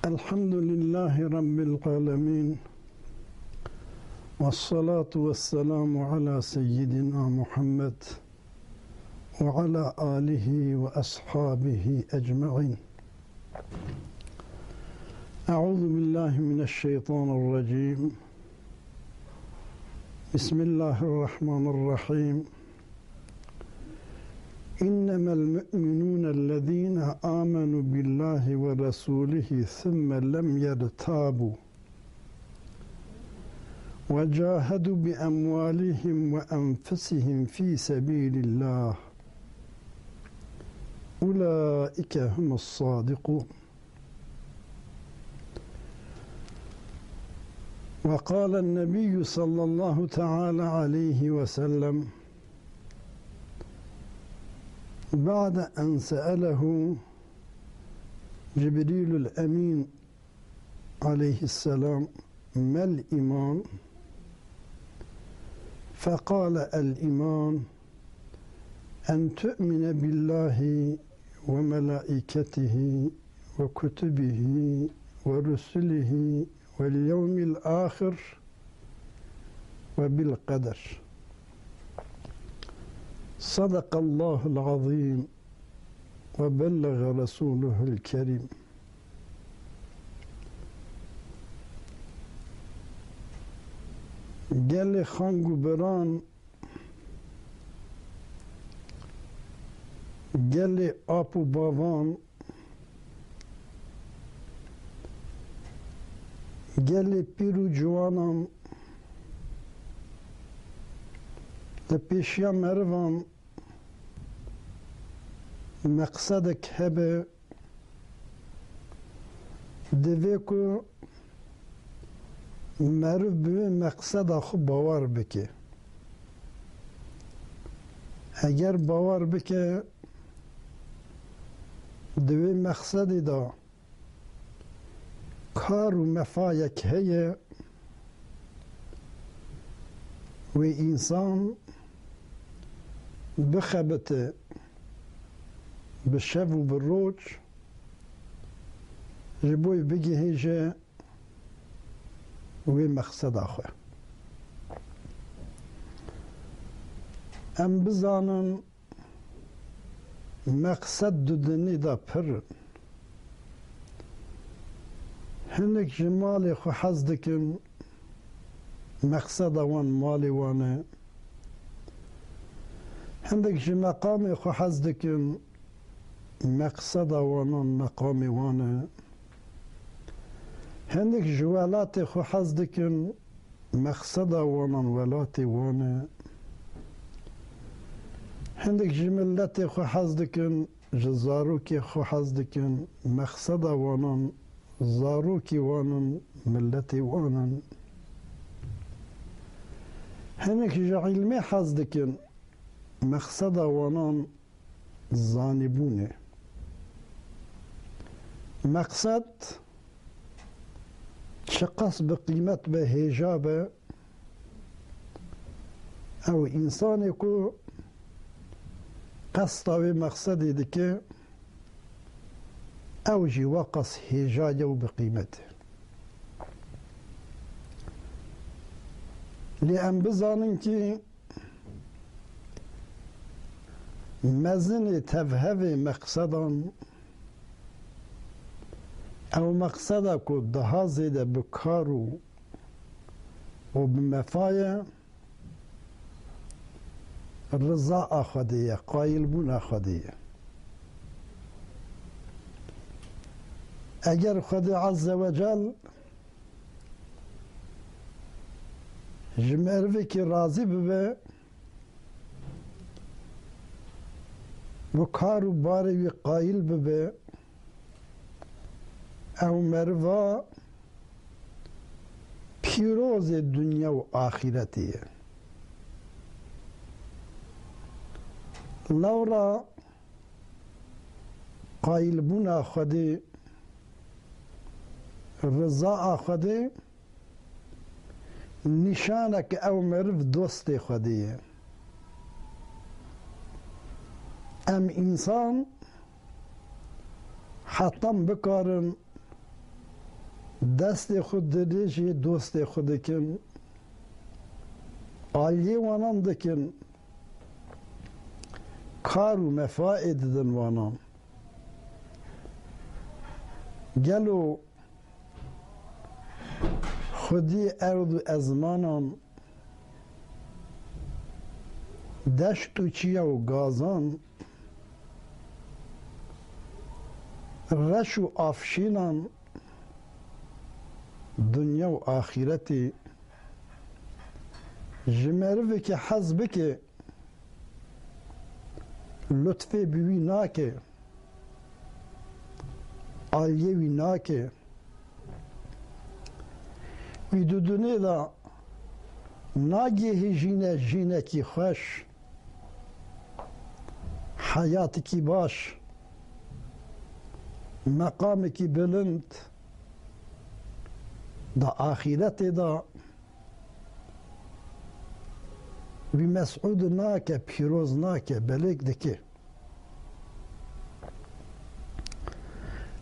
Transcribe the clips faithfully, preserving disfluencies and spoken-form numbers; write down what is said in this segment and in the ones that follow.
الحمد لله رب العالمين، والصلاة والسلام على سيدنا محمد وعلى آله وأصحابه أجمعين. أعوذ بالله من الشيطان الرجيم. بسم الله الرحمن الرحيم. إنما المؤمنون الذين آمنوا بالله ورسوله ثم لم يرتابوا وجاهدوا بأموالهم وأنفسهم في سبيل الله أولئك هم الصادقون. وقال النبي صلى الله تعالى عليه وسلم بعد أن سأله جبريل الأمين عليه السلام: ما الإيمان؟ فقال: الإيمان أن تؤمن بالله وملائكته وكتبه ورسله واليوم الآخر وبالقدر. صدق الله العظيم وبلغ رسوله الكريم. Gelê xang û biran, gelê ap û bavan, gelê pîr û ciwanan, li pêşiya merivan meqsedek hebe, divê ku meriv bi wê meqseda xwe bawer bike. Eger bawer bike, di wê meqsedê de kar û mefayek heye, wê însan bixebite bi şev û bi roj, ji bo bigihêje wê meqseda xwe. Em bizanin, meqsed di dinê de pir in. Hinek ji malê xwe hez dikin, meqseda wan malê wan e. Hindek ji meqamê xwe hez dikin, meqseda wanan meqamê wan e. Hindek ji welatê xwe hez dikin, meqseda wanan welatê wan e. Hindek ji miletê xwe hez dikin, ji zarokê xwe hez dikin, meqseda wanan zarokê wan in, miletê wan in. Hinek ji îlmê hez dikin, meqseda wanan zanîbûn e. Meqsed çiqas bi qîmet be, hêja be, ew însanê ku qesta wê meqsedê dike, ew jî weqas hêja ye û bi qîmet e. Lê em bizanin kî mezinê tevhevê meqsedan, ew meqseda ku daha zêde bi kar û, û bi mefa ye, riza a Xwedê ye, qayilbûna Xwedê ye. Eger Xwedê Azze ve Cel ji merivekî razî bibe, bi kar û barê wî qayil bibe, ew meriva pîrozê dinya û axîretê ye. Lewra qayilbûna Xwedê, riza a Xwedê, nîşanek ew meriv dostê Xwedê ye. Em însan hetan bikarin Destê xwe dirêjê dostê xwe dikin, aliyê wanan dikin, kar û mefayê didin wanan. Gelo xwedî erd û ezmanan, deşt û çiya û gazan, reş û afşînan, dinya û axîretê ji merivekî hez bike, lutfê bi wî nake, aliyê wî nake. Wî di dunê de nagihêjîne jînekî xweş, heyatekî baş, meqamekî bilind, di axîretê de wî mesûd nake, pîroz nake, belê dike.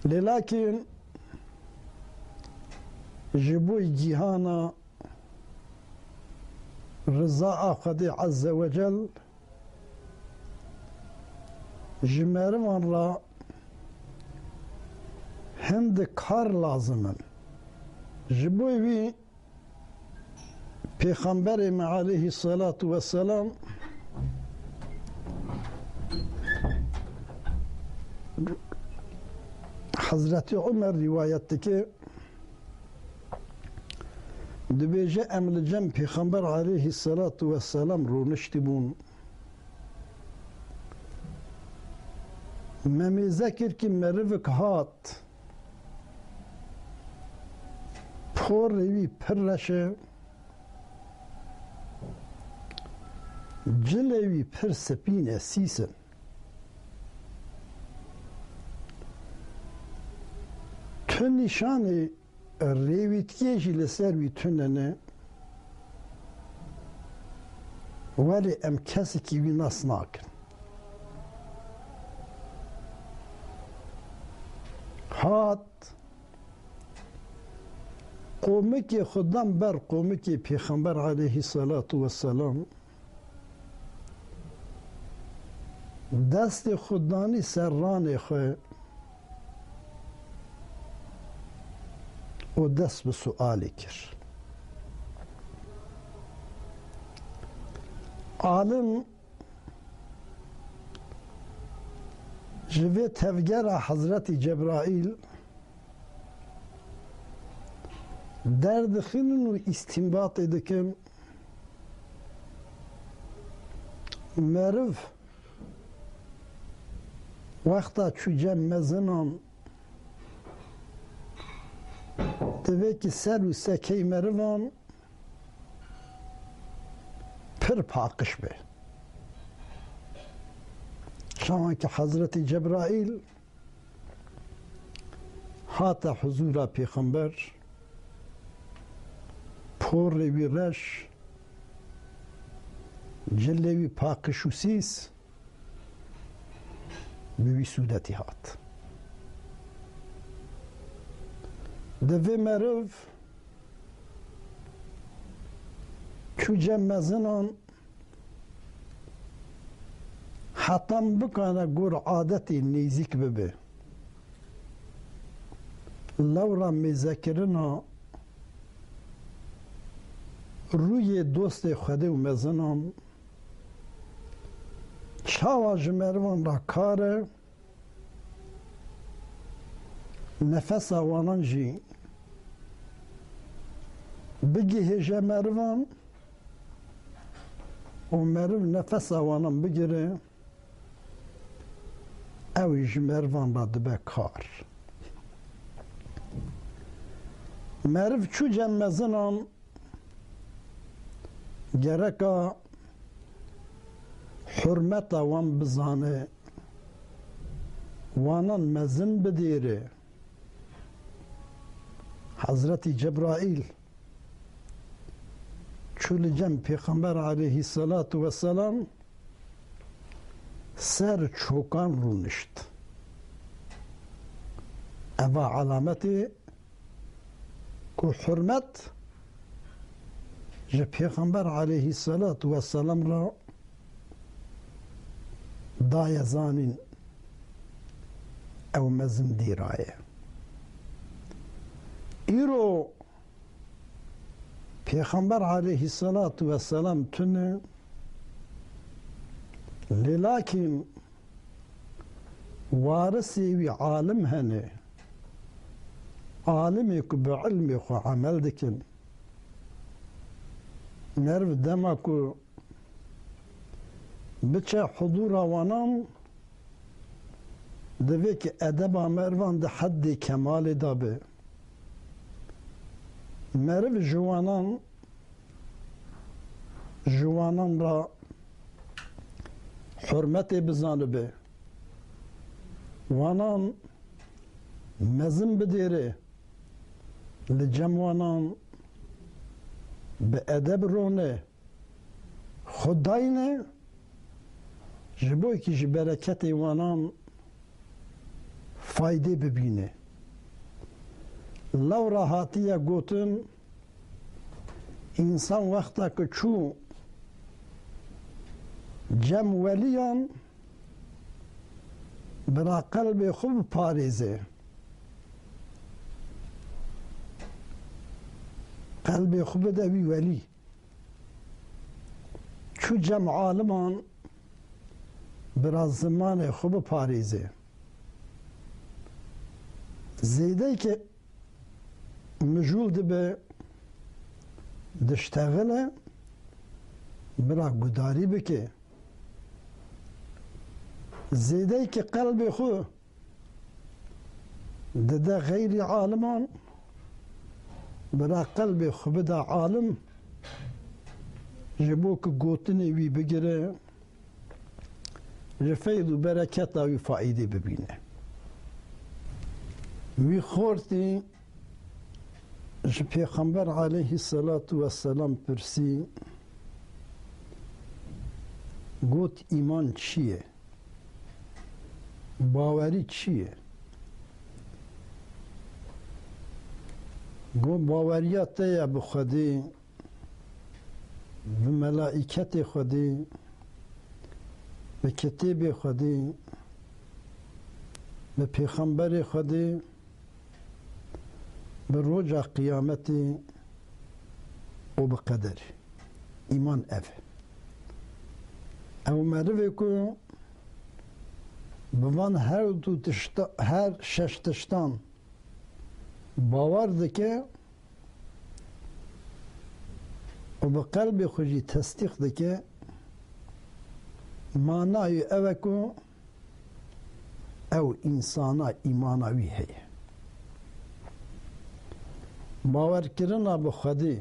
Lê lakin ji bo cîhana riza a Xwedê Ezze ve Cel ji merivan re hindik kar lazim in. Ji bo wî Pêxemberê me aleyhî selatu weselam, Hezretî Umer rîwayet dike, dibêje, em li cem Pêxember aleyhî selatu weselam rûniştî bûn. Me mêze kir ki merivik hat, porê wî pir reş e, cilê wî pir spî ne, sîs in. Tu nîşanê rêwîtiyê jî li ser wî tune ne, welê em kesekî wî nas nakin. Hat, qomikê xwe dan ber qomikê Pêxember aleyhî selatu weselam, destê xwe danî ser ranê xwe û dest bi sualê kir. Alim ji vê tevgera Hezretî Cebraîl derdixînin û îstînbatê dikin, meriv wexta çû cem mezinan, divê ki ser û sekey merivan pir paqij be. Çawan ki Hezretî Cebraîl hate huzûra Pêxember, porê wî reş, cilê wî paqij û sîs, bi wî sûretî hat. Divê meriv çû cem mezinan, hetan bikane gor adetê nêzîk bibe. Lewra mêzekirina rûyê dostê Xwedê û mezinan çawa ji merivan re kar e, nefesa wanan jî bigihêje merivan û meriv nefesa wanan bigire, ew ê ji merivan re dibe kar. Meriv çû cem mezinan, gereka hurmeta wan bizane, wanan mezin bidêre. Hezretî Cebraîl çû li cem Pêxember aleyhî selatu weselam ser çokan rûnişt. Eva alametê Ku hurmet ji Pêxember aleyhisselatu vesselam re daye zanîn, ew mezin dîra ye. Îro Pêxember aleyhisselatu vesselam tune, lê lakin warisê wî alim hene. Alimê ku bi ilmê xwe emel dikin. Meriv dema ku biçe hudûra wanan, divê ki edeba merivan di heddê kemalê de be. Meriv ji wanan, ji wanan re hurmetê bizanibe. Wanan mezin bidêre, li cem wanan bi edeb rone, xwe dayne, ji bo ki ji bereketê wanan faydê bibîne. Lewra hatiye gotin, însan wexta ku çû cem weliyan, bira qelbê xwe biparêze. Qelbê xwe bide wî welî. Çû cem aliman, bira zimanê xwe biparêze. Zêdeyke mijûl dibe, diştexile, bira gudarî bike. Zêdeyke qelbê xwe dide xeyrî aliman, bira qelbê xwe bida alim, ji bo ku gotinê wî bigire, ji feyz û bereketa wî faîdê bibîne. Wî xortî ji Pêxember aleyhisselatu vesselam pirsî, got, îman çi ye? Bawerî çi ye? Got, baweriya te ye bi Xwedê, bi melaîketê Xwedê, bi kitêbê Xwedê, bi pêxemberê Xwedê, bi roja qiyametê û bi qederê. Îman ev e. Ew merivê ku bi van her du tişta, her şeş tiştan bawer dike û bi qelbê xwe jî tesdîq dike, manayê ew e ku ew însana îmana wî heye. Bawerkirina bi Xwedê,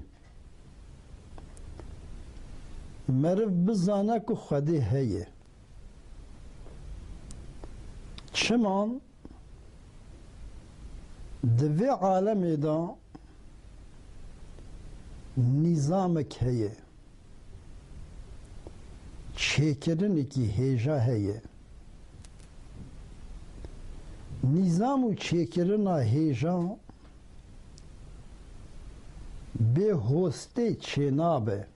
meriv bizane ku Xwedê heye. Çiman di vê alemê de nîzamek heye, çêkirinekî hêja heye. Nîzam û çêkirina hêja bê hostê çênabe.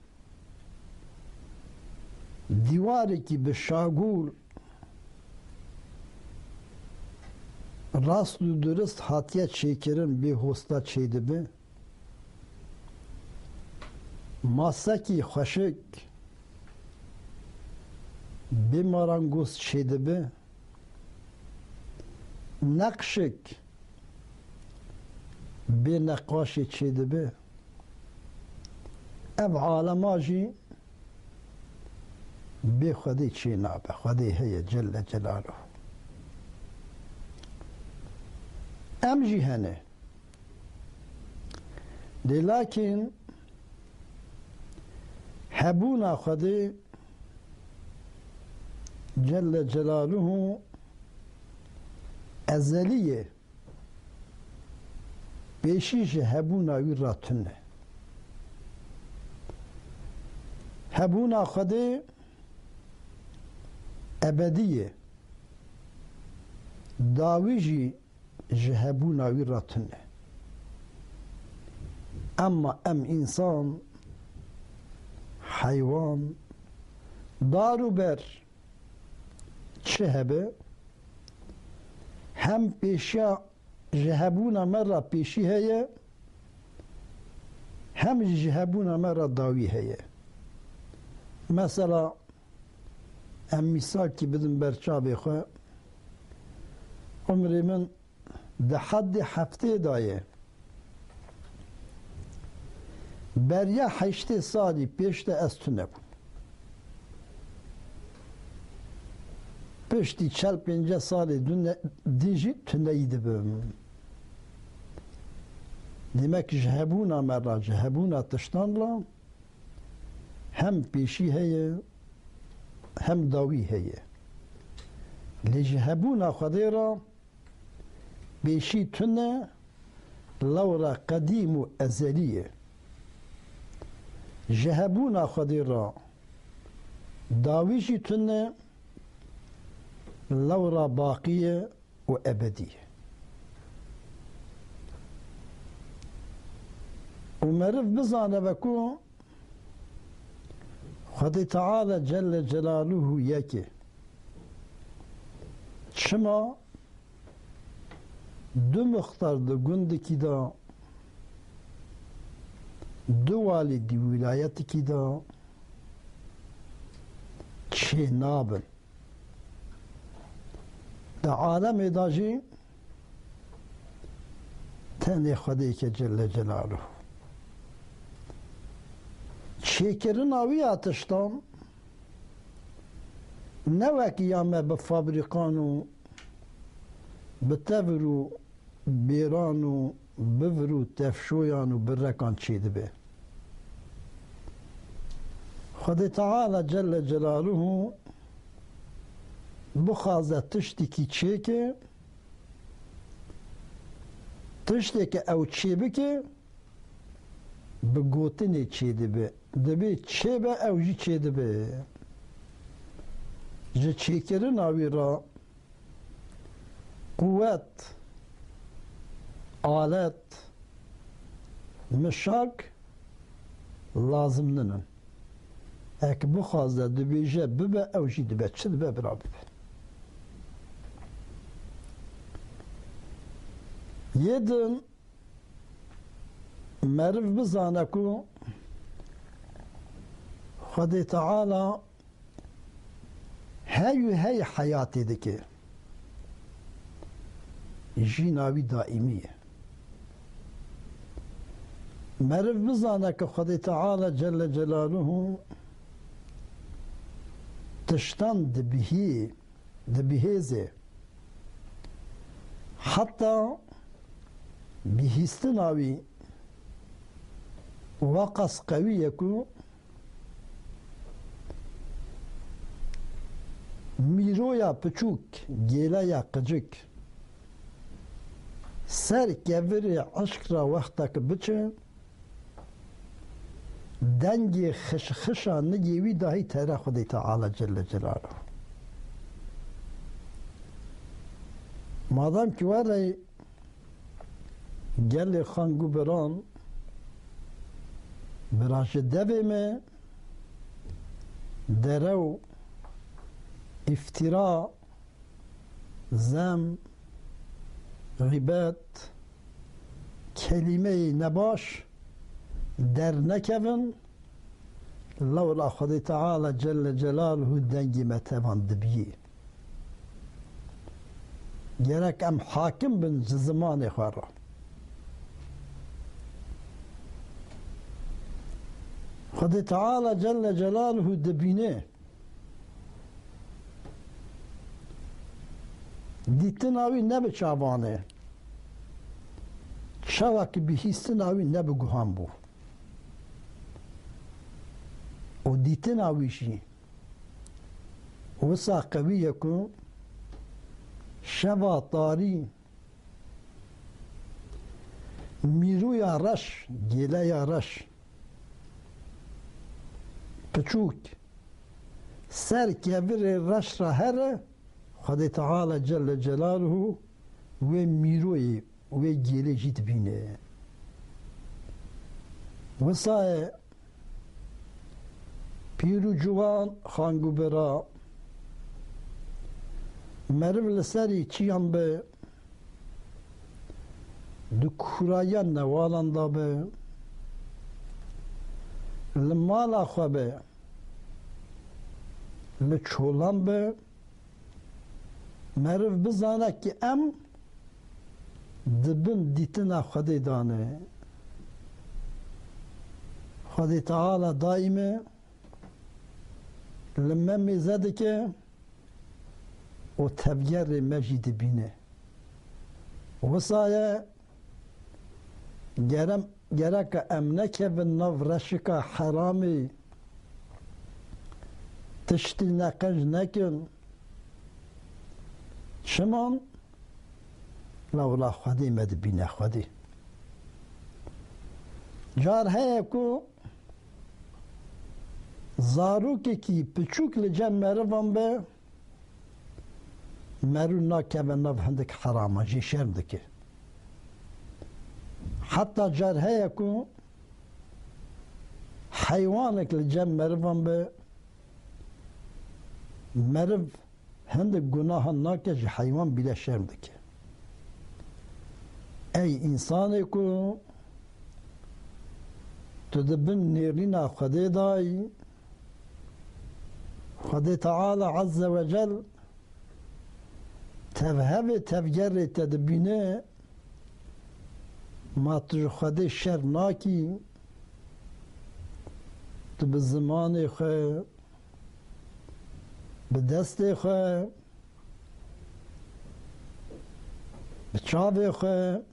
Dîwarekî bi şagûl rast û durist hatiye çêkirin bê hosta çêdibe. Masekî xweşik bê marangoz çêdibe. Neqşik bê neqaşê çêdibe. Ev alema jî bê Xwedê çênabe. Xwedê heye Celle Celaluhu. Em jî hene. Lê lakin hebûna Xwedê Celle Celaluhu ezelî ye. Pêşî ji hebûna wî re tune. Hebûna Xwedê ebedî ye. Dawî jî ji hebûna wî re tune. Emma em însan, heywan, dar û ber çi hebe, hem pêşiya ji hebûna me re pêşî heye, hem jî ji hebûna me re dawî heye. Mesela, em mîsalkî bidin ber çavê xwe, umrê min di heddê heftê de ye. Beriya heştê salî pêş de ez tune bûm. Piştî çel pênceh salê dune-, din jî tuneyî dibim. Demek ji hebûna me re, ji hebûna tiştan re hem pêşî heye, hem dawî heye. Lê ji hebûna Xwedê re pêşî tune, lewra qedîm û ezelî ye. Ji hebûna Xwedê re dawî jî tune, lewra baqî ye û ebedî ye. Û meriv bizane be ku Xwedê Teala Celle Celaluhu yek e. Çima du muxtar di gundikî de, du walî di wîlayetikî de çê nabin? Di alemê de jî tenê Xwedêke Celle Celaluhu. Çêkirina wî ya tiştan ne wek ya me bi fabrîkan û bi tevir û bêran û bivir û tefşoyan û birrekan çêdibe. Xwedê Teala Celle Celaluhu bixwaze tiştekî çêke, tişteke ew çêbike, bi gotinê çêdibe. Dibê çêbe, ew jî çêdibe. Ji çêkirina wî re quwet, alet, mişak lazim ninin. Ek bixwaze dibêje bibe, ew jî dibe. Çi dibe, bira bibe. Yê din meriv bizane ku Xwedê Teala hey û hey heyatê dike. Jîna wî daîmî ye. Meriv bizane ku Xwedê Teala Celle Celaluhu tiştan dibihî, dibihêze. Heta bihîstina wî weqas qewî ye ku mîroya piçûk, gêleya qicik, ser kevirê eşq re wextek biçe, dengê xişxişa nigê wî dahî tere Xwedê Teala Celle Celaluhu. Madem ki were gelê xan gubiran, bira ji devê me derew, îftîra, zem, xîbet, kelîmeyê nebaş dernekevin, lewla Xwedê Teala Celle Celaluhu dengê me tevan dibiyê. Gerek em hakim bin ji zimanê xwe re. Xwedê Teala Celle Celaluhu dibîne. Dîtina wî ne bi çavan e. Çawa ki bihîstina wî ne bi guhan bû. Û dîtina wî jî wisa qewî ye ku şeva tarî, mîroya reş, gêleya reş, piçûk, ser kevirê reş re here, Xwedê Teala Celle Celaluhu wê mîroyê, wê gêlê jî dibîne. Wisayê pîr û ciwan, xang û bira, meriv li serî çiyan bi, di kûrayan newalan de bi, li mala xwe bi, li çolan bi, meriv bizane ki em di bin dîtina Xwedê de ne. Xwedê Teala daîme li me mêze dike û tevgerê me jî dibîne. Wisa ye gerem-, gereke em nekevin nav reşika heramê, tiştî neqenc nekin. Çiman? Lewla Xwedê me dibîne Xwedê. Car heye ku zarokekî piçûk li cem merivan be, merû nakeve nav hindik herama, jê şerm dike. Heta car heye ku heywanek li cem merivan be, meriv hindik gunahan nake, ji heywan bîle şerm dike. Ey însanê ku tu di bin nêrîna Xwedê dayî, Xwedê Teala Azze ve Cel tevhevê tevgerê te dibîne, ma tu ji Xwedê şerm nakî, tu bi zimanê xwe, bi destê xwe, bi çavê xwe,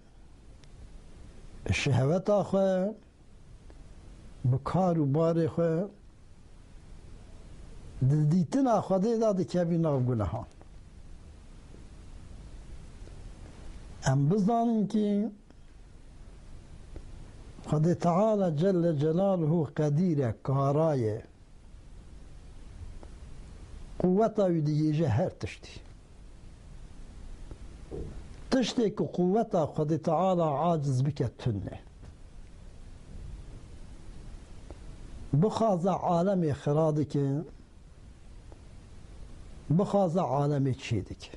bi şehweta xwe, bi kar û barê xwe, di dîtina Xwedê de dikevî nav gunehan. Em bizanin ki Xwedê Teala Celle Celaluhu qedîr e, kara ye. Quweta wî digihîje her tiştî. Tiştê ku quweta Xwedê Teala aciz bike tune. Bixwaze alemê xira dike, bixwaze alemê çê dike.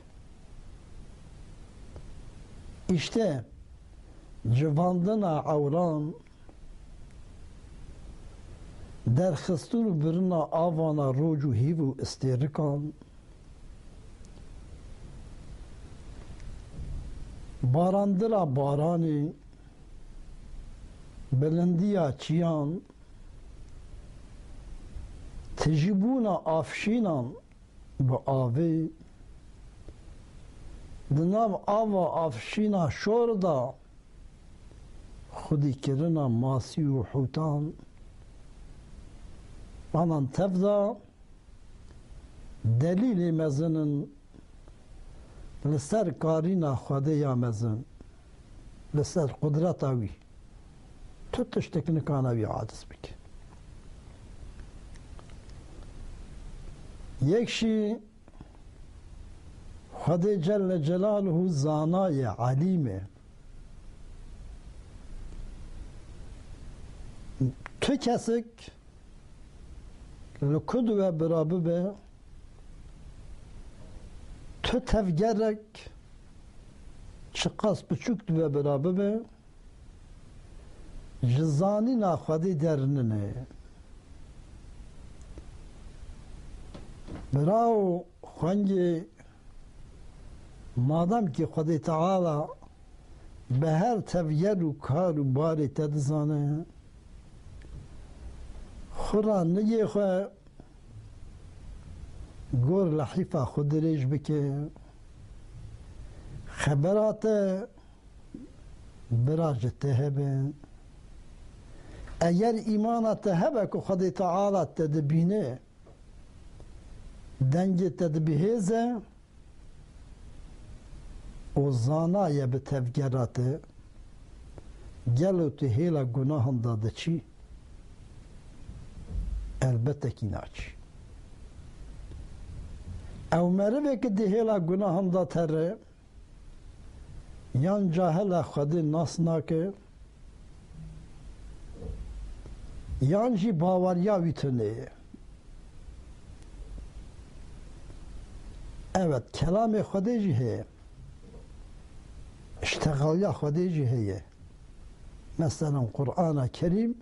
Îşte civandina ewran, derxistin û birina avana roj û hîv û istêrikan, barandira baranê, bilindiya çiyan, tijîbûna afşînan bi avê, di nav ava afşîna şor de xwedîkirina masî û hûtan, anan tev de delîlê mezin in li ser karîna Xwedê ya mezin, li ser qudreta wî. Tu tiştek nikane wî aciz bike. Yek jî Xwedê Celle Celaluhu zana ye, elîm e. Tu kesek li ku di we bira bibe, tu tevgerek çiqas biçûk di we bira bibe, ji zanîna Xwedê dernine. Bira û xwengê, madem ki Xwedê Teala bi her tevger û kar û barê te dizane, xwe ra nigê xwe gor li hîfa xwe dirêj bike. Xebera te bira ji te hebe. Eger îmana te hebe ku Xwedê Teala te dibîne, dengê te dibihêze û zanaye bi tevgera te, gelo tu hêla gunahan de diçî? Elbete kî naçî. Ew merivê ki di hêla gunahan de tere, yan cahil e, Xwedê nas nake, Yan jî baweriya wî tune ye. Evet, kelamê Xwedê jî heye. Îştexaliya Xwedê jî heye. Meselen, Qur'ana Kerîm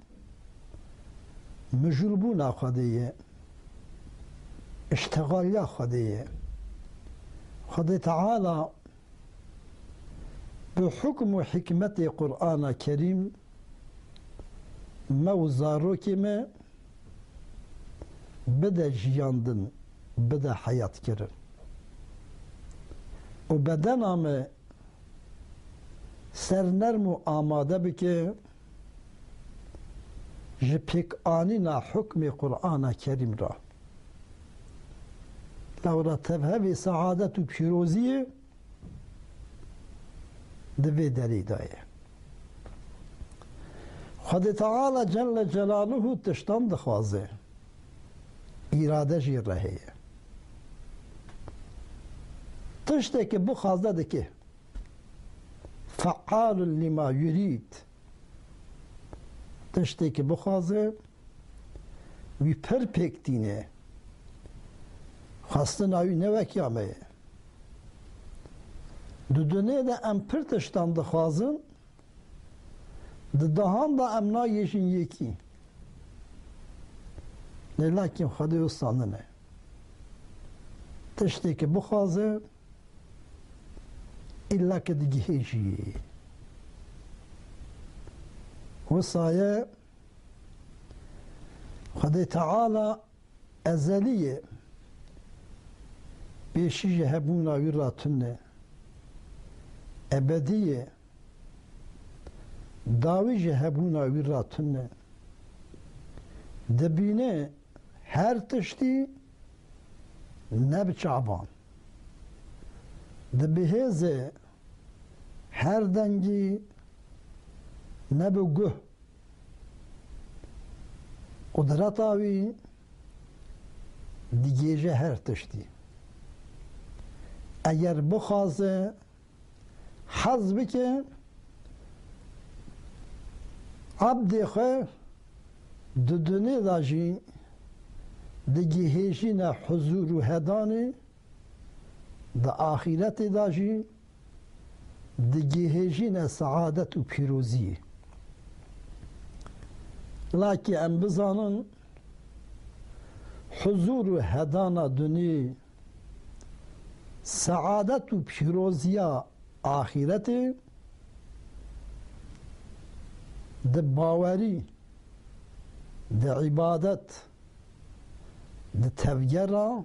mijûlbûna Xwedê ye. Îştexaliya Xwedê ye. Xwedê Teala bi hukm û hikmetê Qur'ana Kerîm me û zarokê me bide jiyandin, bide heyatkirin. Û bedena me sernerm û amade bike ji pêkanîna hukmê Qur'ana Kerîm re. Lewra tevhevê seadet û pîroziyê di vê derê de ye. Xwedê Teala Celle Celaluhu tiştan dixwaze. Îrade jî re heye. Tiştekî bixwaze dike. Fealun lima yurîd. Tiştekî bixwaze, wî pir pêk tîne. Xwestina wî ne wek ya me ye. Di dunê de em pir tiştan dixwazin, di dehan de em nagihîjin yekî. Lê lakin Xwedê wisa nine. Tiştekî bixwaze, îlla ke digihêjî. Wisa ye, Xwedê Teala ezelî ye, pêşî ji hebûna wî re tune, ebedî ye, dawî ji hebûna wî re tune. Dibîne her tiştî ne bi çavan. Dibihêze her dengî ne bi guh. Qudreta wî digihêje her tiştî. Eger bixwaze, hez bike, ebdê xwe di dunê de jî digihêjîne huzûr û hedanê, di axîretê de jî digihêjîne seadet û pîroziyê. Lakî em bizanin, huzûr û hedana dunê, seadet û pîroziya axîretê di bawerî, di îbadet, di tevgera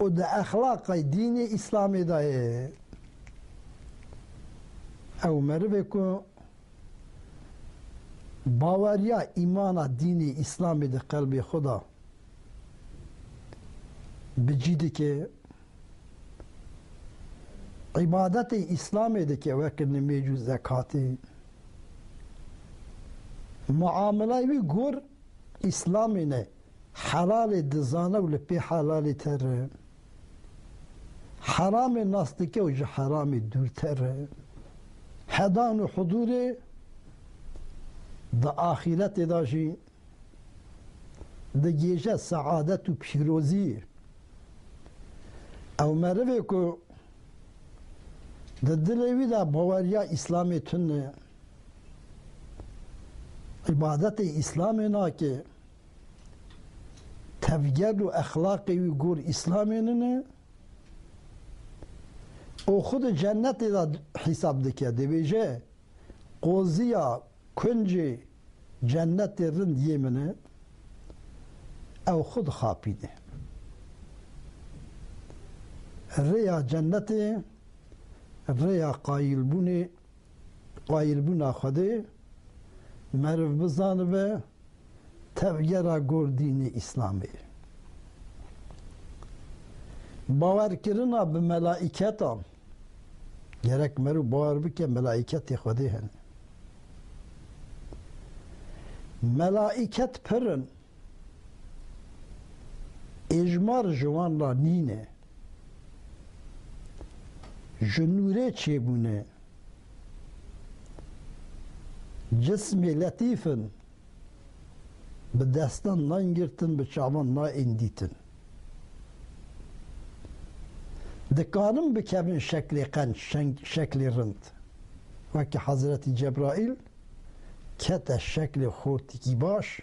û di exlaqê dînê Îslamê de ye. Ew merivê ku baweriya îmana dînê Îslamê di qelbê xwe de bi cî dike, îbadetê Îslamê dike wek nimêj û zekatê. Muamelay wî gor Îslamê ne. Helalê dizane û li pê helalê ter e. Heramê nas dike û ji heramê dûrter e. Hedan û hudûrê di axîretê de jî digihêje seadet û pîroziyê. Ew merivê ku di dilê wî de baweriya Îslamê tune, îbadetê Îslamê nake, tevger û exlaqê wî gor Îslamê nine, û xwe di cennetê de hîsab dike, dibêje, qoziya kuncê cennetê rind yê min e, ew xwe dixapîne. Rêya cennetê, rêya qayilbûnê, qayilbûna Xwedê, meriv bizanibe, tevgera gor dînê Îslamê. Bawerkirina bi melaîketan, gerek meriv bawer bike melaîketê Xwedê hene. Melaîket pir in, êjmar ji wan re nîne. Ji nûrê çêbûne. Cismê letîf in. Bi destan nayên girtin, bi çavan nayên dîtin. Dikarin bikevin şeklê qenc, şeng-, şeklê rind. Wekî Hezretî Cebraîl kete şeklê xortîkî baş,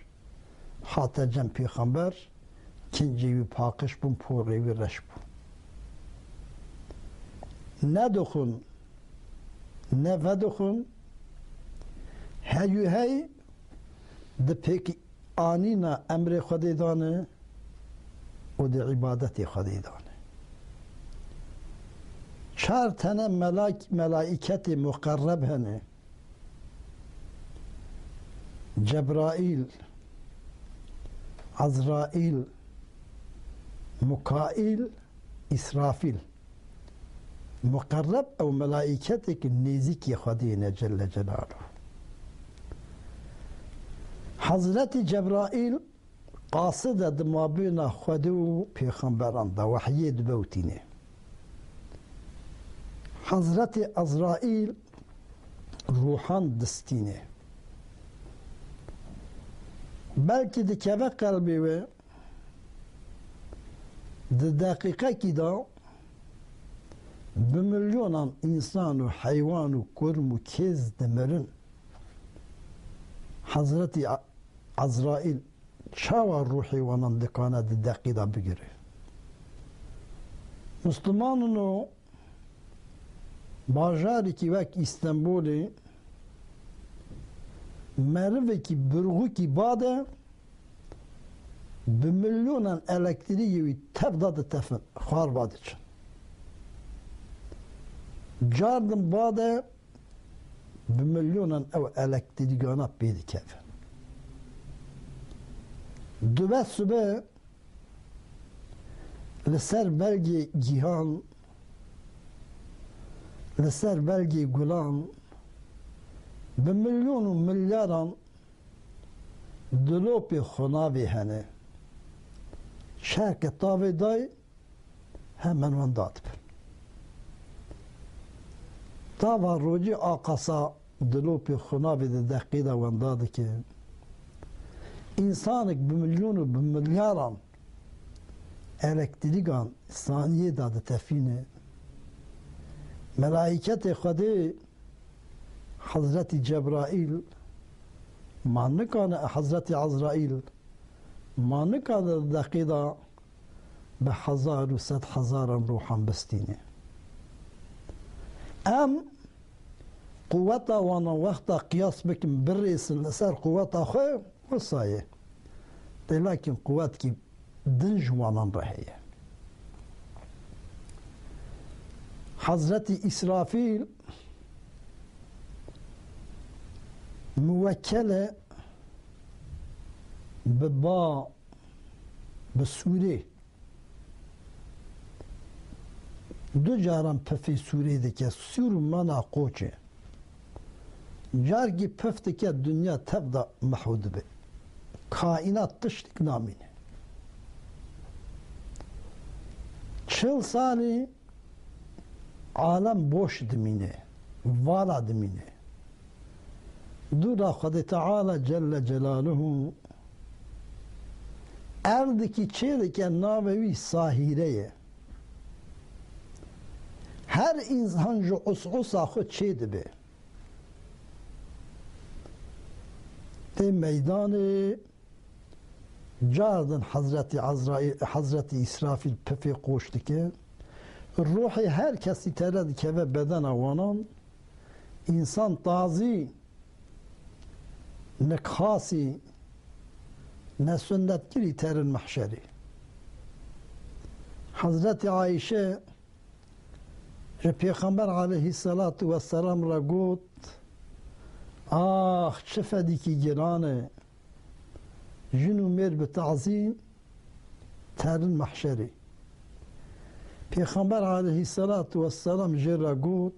hate cem pêxember, kincê wî paqij bûn, porê wî reş bû. Ne dixwin, ne vedixwin, hey û hey di pêk anîna emrê Xwedê de ne û di îbadetê Xwedê de ne. Çar tene melak-, melaîketê muqerreb hene. Cebraîl, Ezraîl, Mukaîl, Îsrafîl. Muqerreb ew melaîketêk nêzîkî Xwedê ne Celle Celaluhu. Hezretî Cebraîl qaside di mabêna Xwedê û pêxemberan de wehyê dibewtîne. Hezretî Ezraîl ruhan distîne. Belkî dikeve qelbê we, di deqîqekî de bi milyonan însan û heywan û kurm û kêz dimirin. Hezretî A-, Ezraîl çawa ruhê wanan dikane di deqî de bigire? Mislimanin û bajarekî wek Îstenbolê merivekî birxûkî bade bi milyonan elektrîkê wî tev da ditefin, xwarba diçin. Cardin bade bi milyonan ew elektrîkana pê dikevin. Dibe sibe li ser belgê gihan, li ser belgê gulan, bi milyon û milyaran dilopê xunavê hene. Çerke tavê dayê, hemen wenda dibin. Tava rojî aqasa dilopê xunavê di deqî de wenda dike. Însanek bi milyon û bi milyaran elektrîkan saniyê de ditefîne. Melaîketê Xwedê Hezretî Cebraîl ma nikane, Hezretî Ezraîl ma nikane di deqî de bi hezar û sed hezaran ruhan bistîne. Em quweta wana wexta qiyas bikin, birêsin li ser quweta xwe, wisa ye. Lê lakin quwetkî din ji wanan re heye. Hezretî Îsrafîl muwekkel e bi ba, bi sûrê. Du caran pifê sûrê dike, sûr mana qoçê. Carkî pif dike, dinya tev de mehû dibe. Kaînat tiştek namîne. Çil salî alem boş dimîne, vala dimîne. Dûra Xwedê Teala Celle Celaluhu erdikî çêdike, navê wî Sahîre ye. Her însan ji us'usa xwe çêdibe. Tê meydanê, cardin Hezretî Ezraîl, Hezretî Îsrafîl pifê qoç dike. Ruhê her kesî tere dikeve bedena wanan. Însan tazî, nexasî, nesunnetkirî terin mehşerî. Hezretî Ayşe ji Pêxember aleyhisselatu vesselam re got, "Ax, çi fedîkî giran e! Jin û mêr bi tazî terin mehşerê." Pêxember aleyhisselatu vesselam jê re got,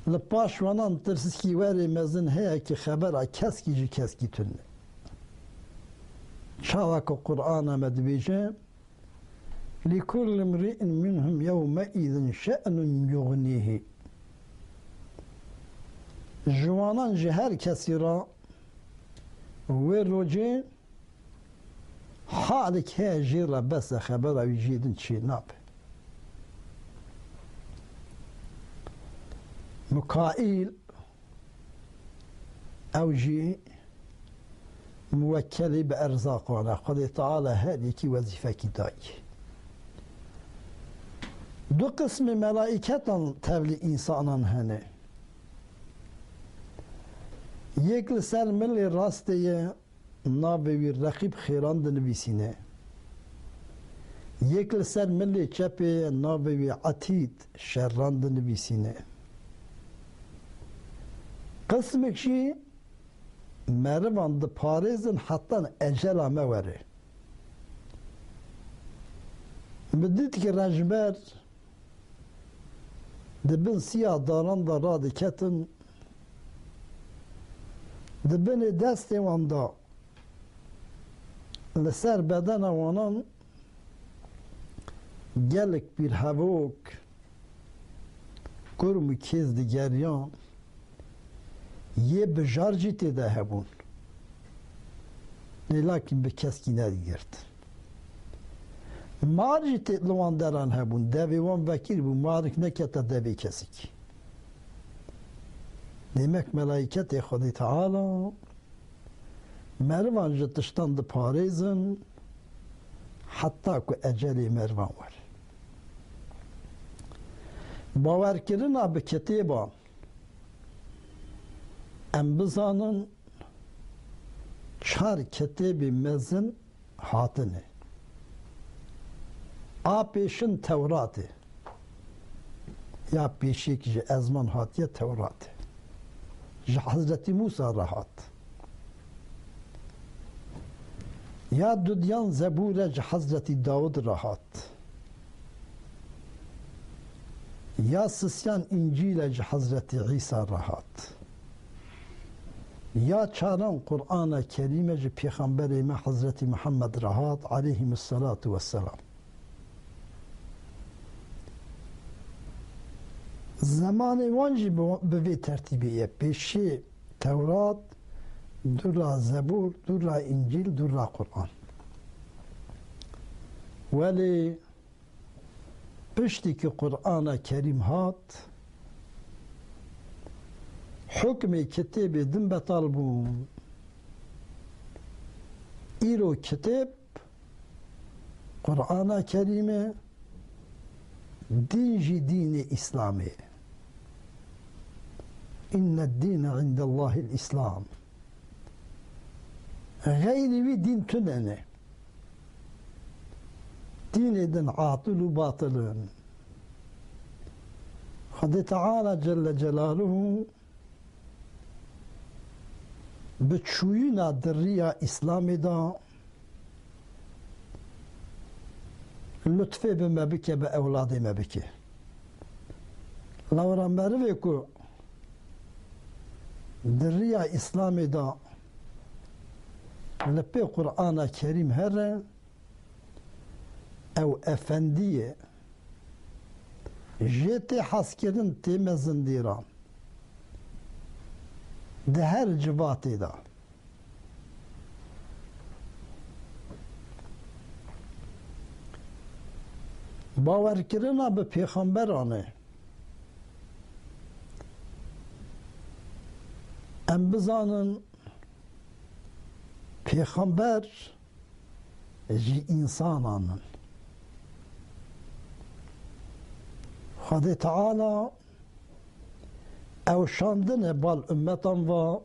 "Li paş wanan tirsikî werê mezin heye ki xebera keskî ji keskî tune." Çawa ku Qur'ana me dibêje, "Likulli mri'in minhum yewmeîzin şe'nun yugnîhî." Ji wanan ji her kesî re Wê rojê halek heye jê re bes e, xebera wî jê din çênabe. Mikaîl, ew jî muwekkelî bi erzaqan e. Xwedê Teala her yekî wezîfekî dayî. Du qismê melaîketan tevlî însanan hene. Yek li ser milê rastê ye, navê wî Reqîb xêran dinivîsîne. Yek li ser milê çepê ye, navê wî Etîd şerran dinivîsîne. Qismek jî merivan diparêzin heta ecela me were. Min dît ki rejber di bin siya daran de radiketin, di binê destê wan de li ser bedena wanan gelek pîrhevok, kurm û kêz digeriyan, yê bijar jî tê de hebûn. Lê lakin bi keskî nedigirt. Mar jî tê li wan deran hebûn. Devê wan vekirî bû. Marik nekete devê kesikî. Demek melaîketê Xwedê Teala merivan ji tiştan diparêzin, heta ku ecelê merivan were. Bawerkirina bi kitêban, em bizanin çar kitêbê mezin hatine. A pêşin Tewrat e. Ya pêşiyek ji ezman hatiye Tewrat e. Ji Hezretî Mûsa re hat. Ya dudiyan Zebûr e, ji Hezretî Dawud re hat. Ya sisiyan Încîl e, ji Hezretî Îsa re hat. Ya çaran Qur'ana Kerîm e, ji Pêxemberê me Hezretî Mihemed re hat, aleyhimusselatu vesselam. Zemanê wan jî bi, bi vê tertîbê ye. Pêşî Tewrat, dûra Zebûr, dûra Încîl, dûra Qur'an. Welê piştî ki Qur'ana Kerîm hat, hukmê kitêbê din betal bûn. Îro kitêb Qur'ana Kerîm e, dîn jî dînê Îslamê. Inned dîne indellahil Îslam. Xeyrî wî dîn tune ne. Dînê din atil û batil in. Xwedê Teala Celle Celaluhu bi çûyîna di riya Îslamê de lutfê bi me bike, bi ewladê me bike. Lewra merivê ku di riya Îslamê de li pê Qur'ana Kerîm here, ew efendî ye. Jê tê hezkirin, tê mezindîran. Di her civatê de. Bawerkirina bi pêxemberan e. Em bizanin pêxember ji însanan in. Xwedê Teala ew şandine bal ummetan va,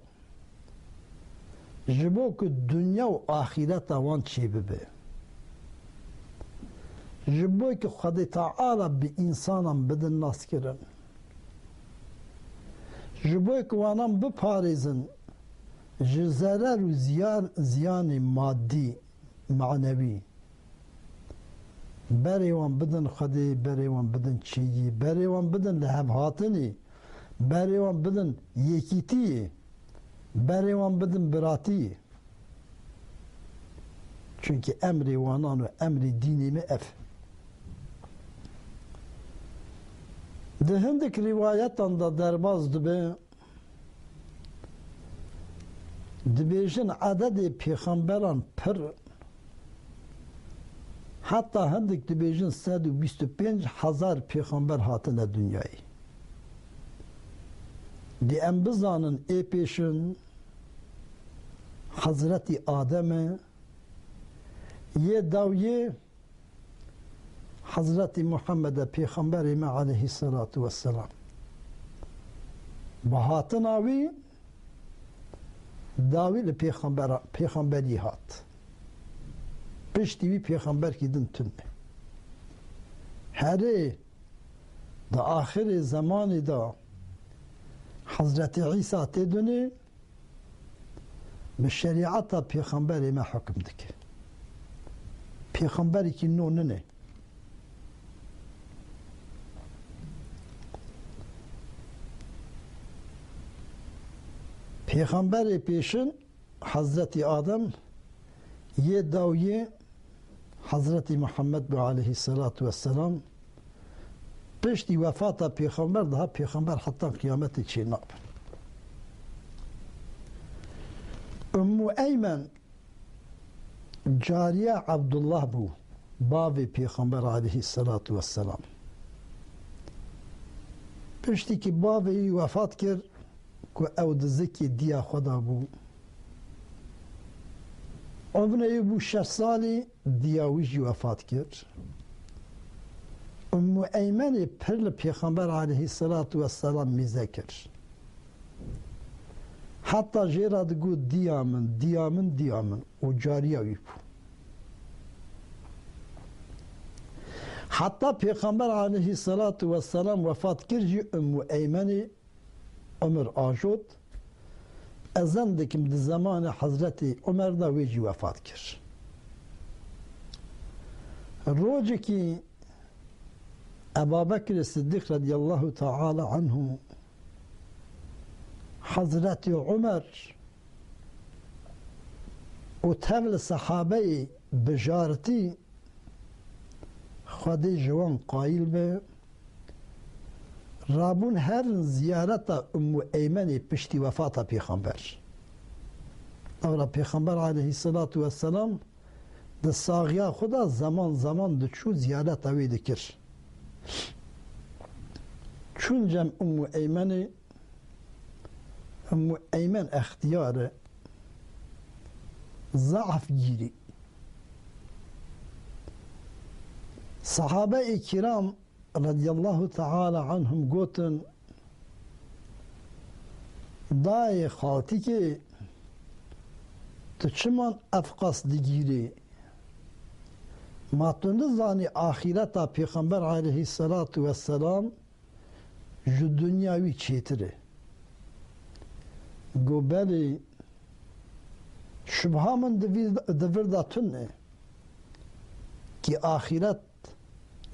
ji bo ku dinya û axîreta wan çêbibe. Ji bo ku Xwedê Teala bi însanan bidin naskirin. Ji bo ku wanan biparêzin ji zerer û ziyar, ziyanê madî, manewî. Berê wan bidin Xwedê, berê wan bidin çêyî, berê wan bidin lihevhatinê, berê wan bidin yekîtiyê, berê wan bidin biratiyê. Çunkî emrê wanan û emrê dînê me ev. Di hindik rîwayetan de derbas dibe, Dibêjin ededê pêxemberan pir, heta hindik dibêjin sed û bîst û pênc hezar pêxember hatine dinyayê. Dê em bizanin ê pêşin Hezretî Adem e, yê dawiyê Hezretî Muhammed e, pêxemberê me aleyhisselatu vesselam. Bi hatina wî, dawî li pêxembera-, pêxemberî hat. Piştî wî pêxemberkî din tune. Herê di axirê zemanê de Hezretî Îsa tê dunê, bi şerîeta pêxemberê me hukm dike. Pêxemberekî nû nine. Pêxemberê pêşin Hezretî Adem, yê dawiyê Hezretî Muhammed bû aleyhisselatu vesselam. Piştî wefata pêxember daha pêxember heta qiyametê çênabe. Ummu Eymen cariya Abdullah bû, bavê pêxember aleyhisselatu vesselam. Piştî ki bavê wî wefat kir, ku ew di zikê diya xwe de bû, Umrê wî bû şeş salî, diya wî jî wefat kir. Ummu Eymenê pir li Pêxember aleyhisselatu vesselam mîze kir. Heta jê re digot, "Diya min, diya min, diya min." Û cariya wî bû. Heta Pêxember aleyhisselatu vesselam wefat kir jî Ummu Eymenê Umir ajot. Ezan dikim di zemanê Hezretî Umer de wê jî wefat kir. Rojekî Ebabekirê Siddiq radiyallahu teala anhu, Hezretî Umer û tev li sehabeyê bijartî, Xwedê ji wan qayîl be, rabûn herin ziyareta Ummu Eymenê piştî wefata Pêxember. Lewra Pêxember aleyhisselatu vesselam di saxiya xwe de zeman zeman diçû ziyareta wê dikir. Çûn cem Ummu Eymenê, Ummu Eymen extiyar e, zaaf gîrî. Sahabe-i kiram radiyallahu teala anhum gotin, "Dayê xaltîkê, tu çiman ev qas digîrî? Ma tu nizanî axîreta Pêxember aleyhisselatu vesselam ji dinya wî çêtir e?" Got, "Belê, şubha min di vî, di vir de tune, ki axîret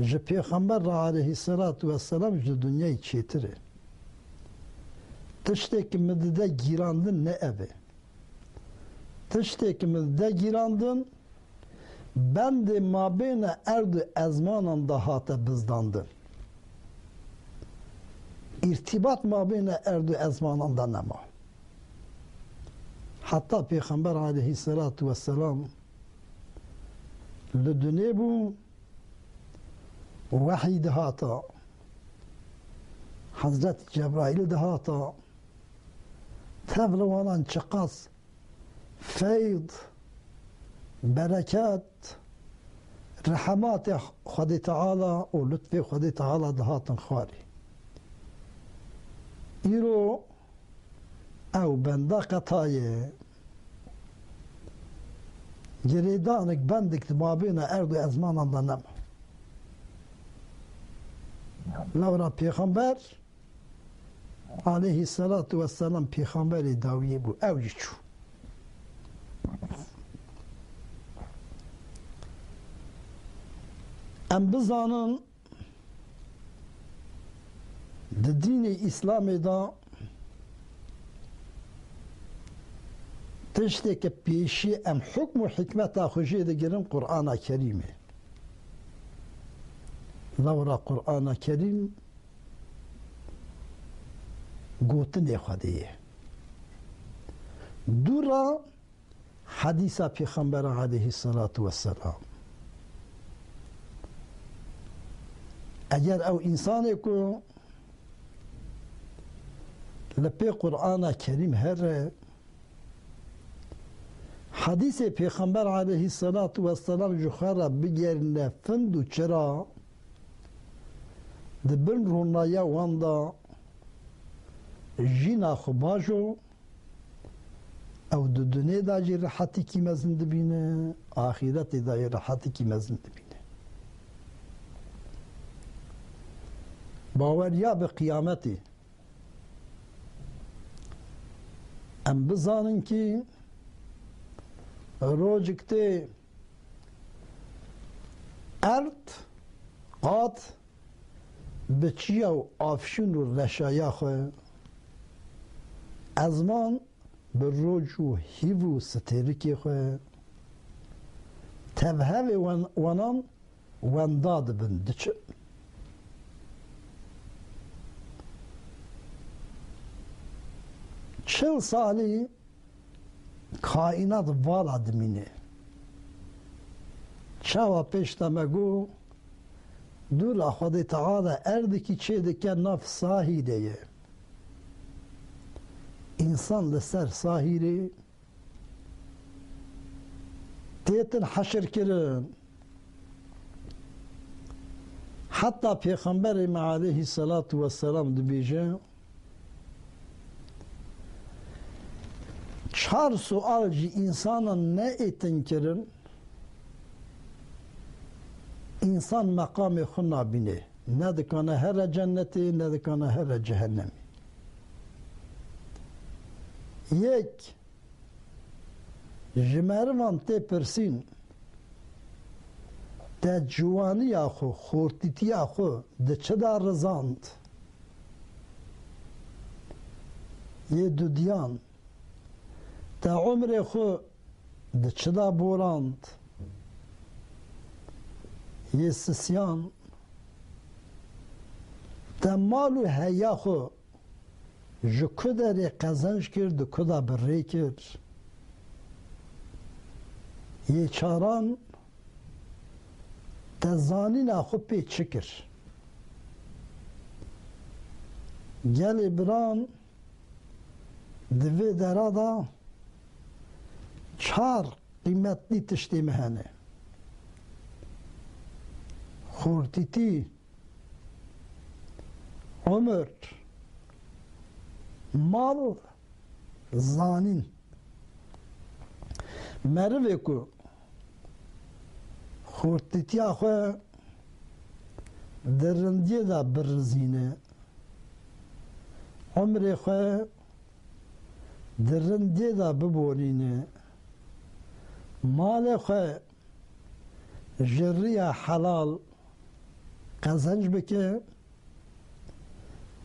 ji Pêxember re aleyhisselatu vesselam ji dinyayê çêtir e. Tiştê ki min dide gîrandin ne ev e. Tiştê ki min dide gîrandin, bendê mabêna erd û ezmanan de hate bizdandin. Îrtîbat mabêna erd û ezmanan de nema." Heta Pêxember aleyhisselatu vesselam li dunê bû, wehî dihata, Hezretî Cebraîl dihata, tev li wanan çiqas feyd, bereket, rehematê Xwedê Teala û lutfê Xwedê Teala dihatin xwarê. Îro ew benda qetayê, girêdanik, bendik di mabêna erd û ezmanan de nema. Lewra Pêxember aleyhisselatu vesselam pêxemberê dawiyê bû, ew jî çû. Em bizanin, di dînê Îslamê de tiştê ke pêşî em hukm û hikmeta xwe jê digirin Qur'ana Kerîm e. Lewra Qur'ana Kerîm gotinê Xwedê ye. Dûra hedîsa Pêxembera aleyhisselatu vesselam. Eger ew însanê ku li pê Qur'ana Kerîm here, hedîsê Pêxember aleyhisselatu vesselam ji xwe re bigerîne find û çira, di bin ronaya wan de jîna xwe bajo, ew di dunê de jî rehetîkî mezin dibîne, axîretê de jî rehetîkî mezin dibîne. Baweriya bi qiyametê. Em bizanin kî rojik tê erd qat bi çiya û afşîn û reşaya xwe, ezman bi roj û hîv û stêrikê xwe, tevhevê wan-, wanan wenda dibin, diçin. Çil salî kaînat vala dimîne. Çawa pêş de me got, dûra Xwedê Teala erdikî çêdike nav Sahîrê ye. Însan li ser Sahîrê têtin heşirkirin. Heta Pêxemberê me aleyhisselatu vesselam dibêje, çar sual ji însanan neêtin kirin, însan meqamê xwe nabîne. Ne dikane here cennetê, ne dikane here cehennemê. Yek, ji merivan tê pirsîn, te ciwaniya xwe, xortîtiya xwe di çi de rizand? Yê dudiyan, te umrê xwe di çi de borand? Yê sisiyan, te mal û heya xwe ji ku derê qezenc kir, di ku de bi rê kir? Yê çaran, te zanîna xwe pê çi kir? Gelê biran, di vê dera de çar qîmetlî tiştê me hene. Xortîtî, umir, mal, zanîn. Merivê ku xortîtiya xwe di rindiyê de birizîne, umrê xwe di rindiyê de biborîne, malê xwe ji riya helal qezenc bike,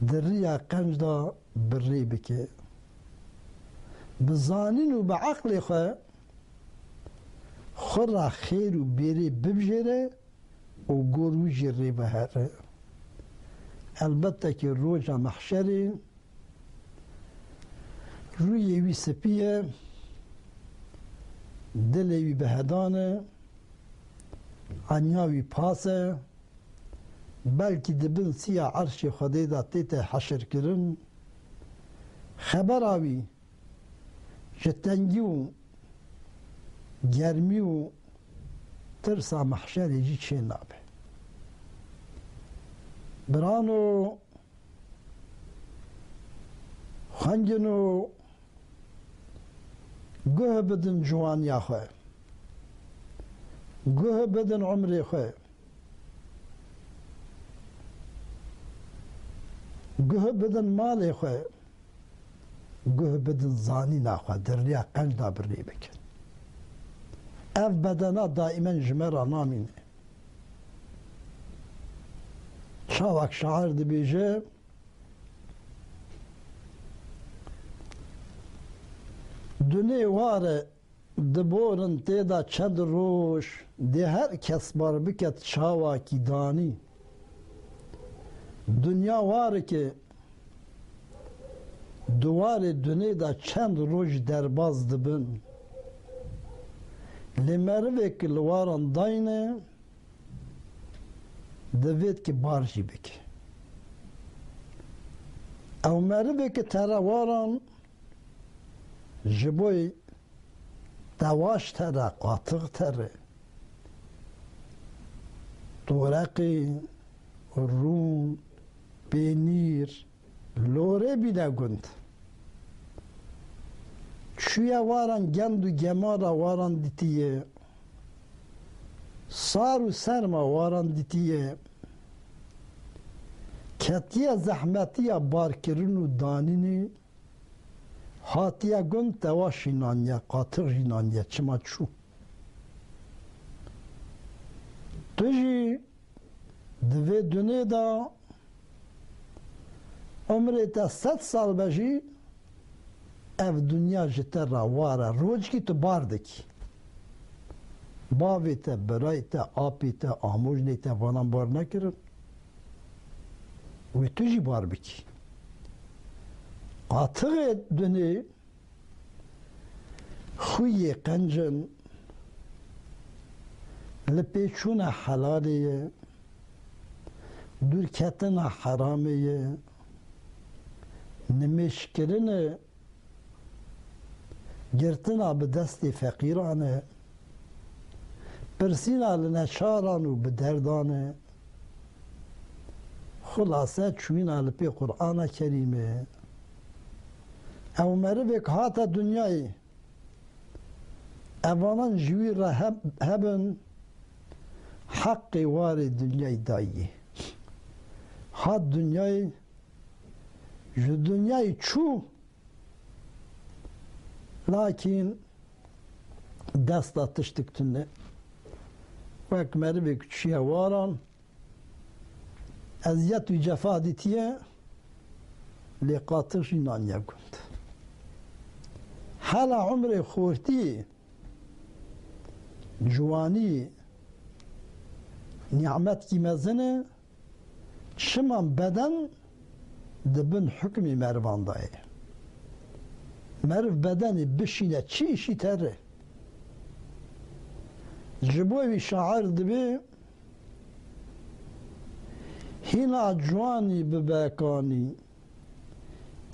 di riya qenc de bi rê bike. Bi zanîn û bi eqlê xwe, xwe re xêr û bêrê bibijêre û gor wî jî rê bihere. Elbette ki roja mehşerê rûyê wî spî ye, dilê wî bi hedan e, enya wî pas e, belkî di bin siya erşê Xwedê de tête heşirkirin. Xebera wî ji tengî û germî û tirsa mehşerê jî çê nabe. Birano, xwengino, guh bidin ciwaniya xwe, guh bidin umrê xwe, guh bidin malê xwe, guh bidin zanîna xwe, di riya qenc de bi rê bikin. Ev bedena daîmen ji me re namîne. Çawek şair dibêje, Dunê war e, diborin tê de çend roj, dê her kes bar biket çawakî danî. Dinya warike, Di warê dunê de çend roj derbaz dibin. Lê merivê ku li waran dayne, divêt ku bar jî bike. Ew merivê ku tere waran, ji bo tewaş tere, qatix tere, toreqê, rûn, pênîr, lorê bîne gund. Çûye waran, gend û gemara waran dîtiye. Sar û serma waran dîtiye. Ketiye zehmetiya barkirin û danînê. Hatiye gund, tewaş jî naniye, qatix jî naniye, çima çû. Tu jî di vê dunê de umrê te sed sal be jî, ev dinya ji te re war e. Rojkî tu bar dikî. Bavê te, birayê te, apê te, amojnê te vanan bar nekirin. Wê tu jî bar bikî. Qatixê dunê xuyê qenc in, li pê çûna helalê ye, dûrketina heramê ye, nimêjkirinê, girtina bi destê feqîran e, pirsîna li neçaran û bi derdan e. Xulase çûyîna li pê Qur'ana Kerîm e. Ew merivêk hate dinyayê. Evanan ji wî re heb-, hebin, heqê warê dinyayê dayî. Hat dinyayê, ji dinyayê çû, lakîn desta tiştik tune. Wek merivêk çûye waran, eziyet û cefa dîtiye, lê qatix jî naniye gund. Hela umrê xortî, ciwanî, nîmetkî mezin e, çima beden di bin hukmê merivan de ye. Meriv bedenê bişîne çi îşî tere. Ji bo wî şair dibê, hîna ciwanî bibe kanî.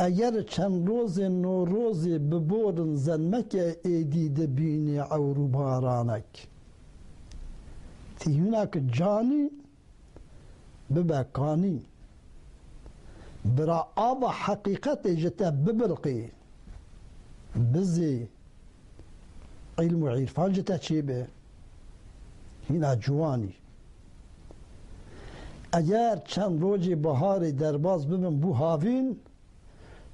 Eger çend rozê norozê biborin zenmeke êdî dibînî ewr û baranek. Tî hîna ki canî bibe kanî. Bira ava heqîqetê ji te bibilqî. Bizê, îlm û îrfan ji te çêbe. Hîna ciwanî. Eger çend rojê biharê derbas bibin bû havîn,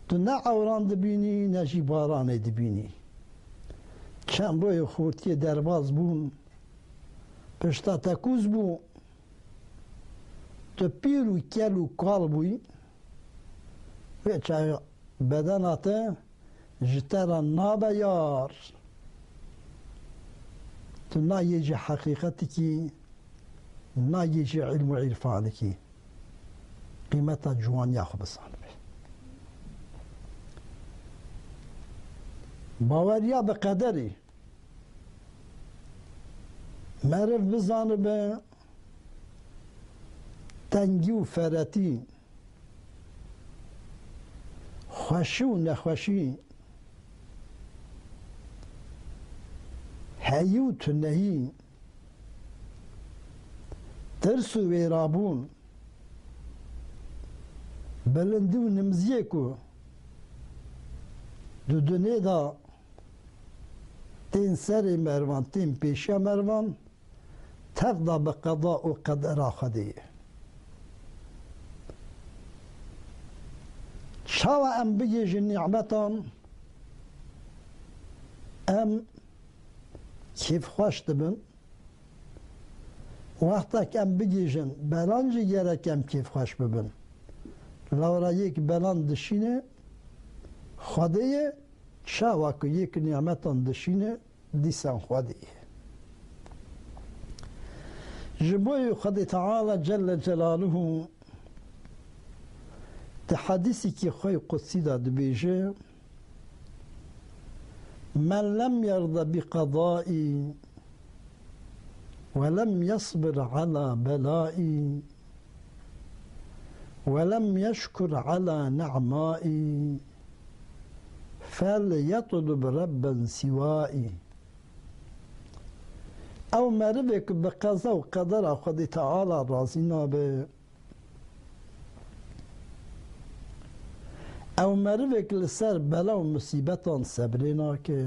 tu ne ewran dibînî, ne jî baranê dibînî. Çend rojê xortiyê derbas bûn, pişta te kûz bû, tu pîr û kel û kal bûyî, vê çaxê bedena te ji te re nabe yar. Tu nayê ji heqîqetikî, nayê ji îlm û îrfanikî. Qîmeta ciwaniya xwe bizanibe. Baweriya bi qederê. Meriv bizanibe tengî û feretî, xweşî û nexweşî, heyî û tuneyî, tirs û wêrabûn, bilindî û nimziyê ku di dunê de tên serê merivan, tên pêşiya merivan, tev da bi qeda û qedera Xwedê ye. Çawa em bigihîjin nîmetan, em kêfxweş dibin. Wextek em bigihîjin belan jî gerek em kêfxweş bibin. Lewra yek belan dişîne Xwedê ye, çawa ku yek nîmetan dişîne, dîsan Xwedê ye. Ji bo Xwedê Teala Celle Celaluhu Di hedîsîkî xwe yê qudsî de dibêje, "Men lem yerda bi qedai ve lem yesbir ala belai ve lem yeşkur ala ne'mai fel yetlub rebben siwai." Ew merivê ku bi qeza û qedera Xwedê Teala razî nabe, ew merivê ku li ser bela û musîbetan sebrê nake,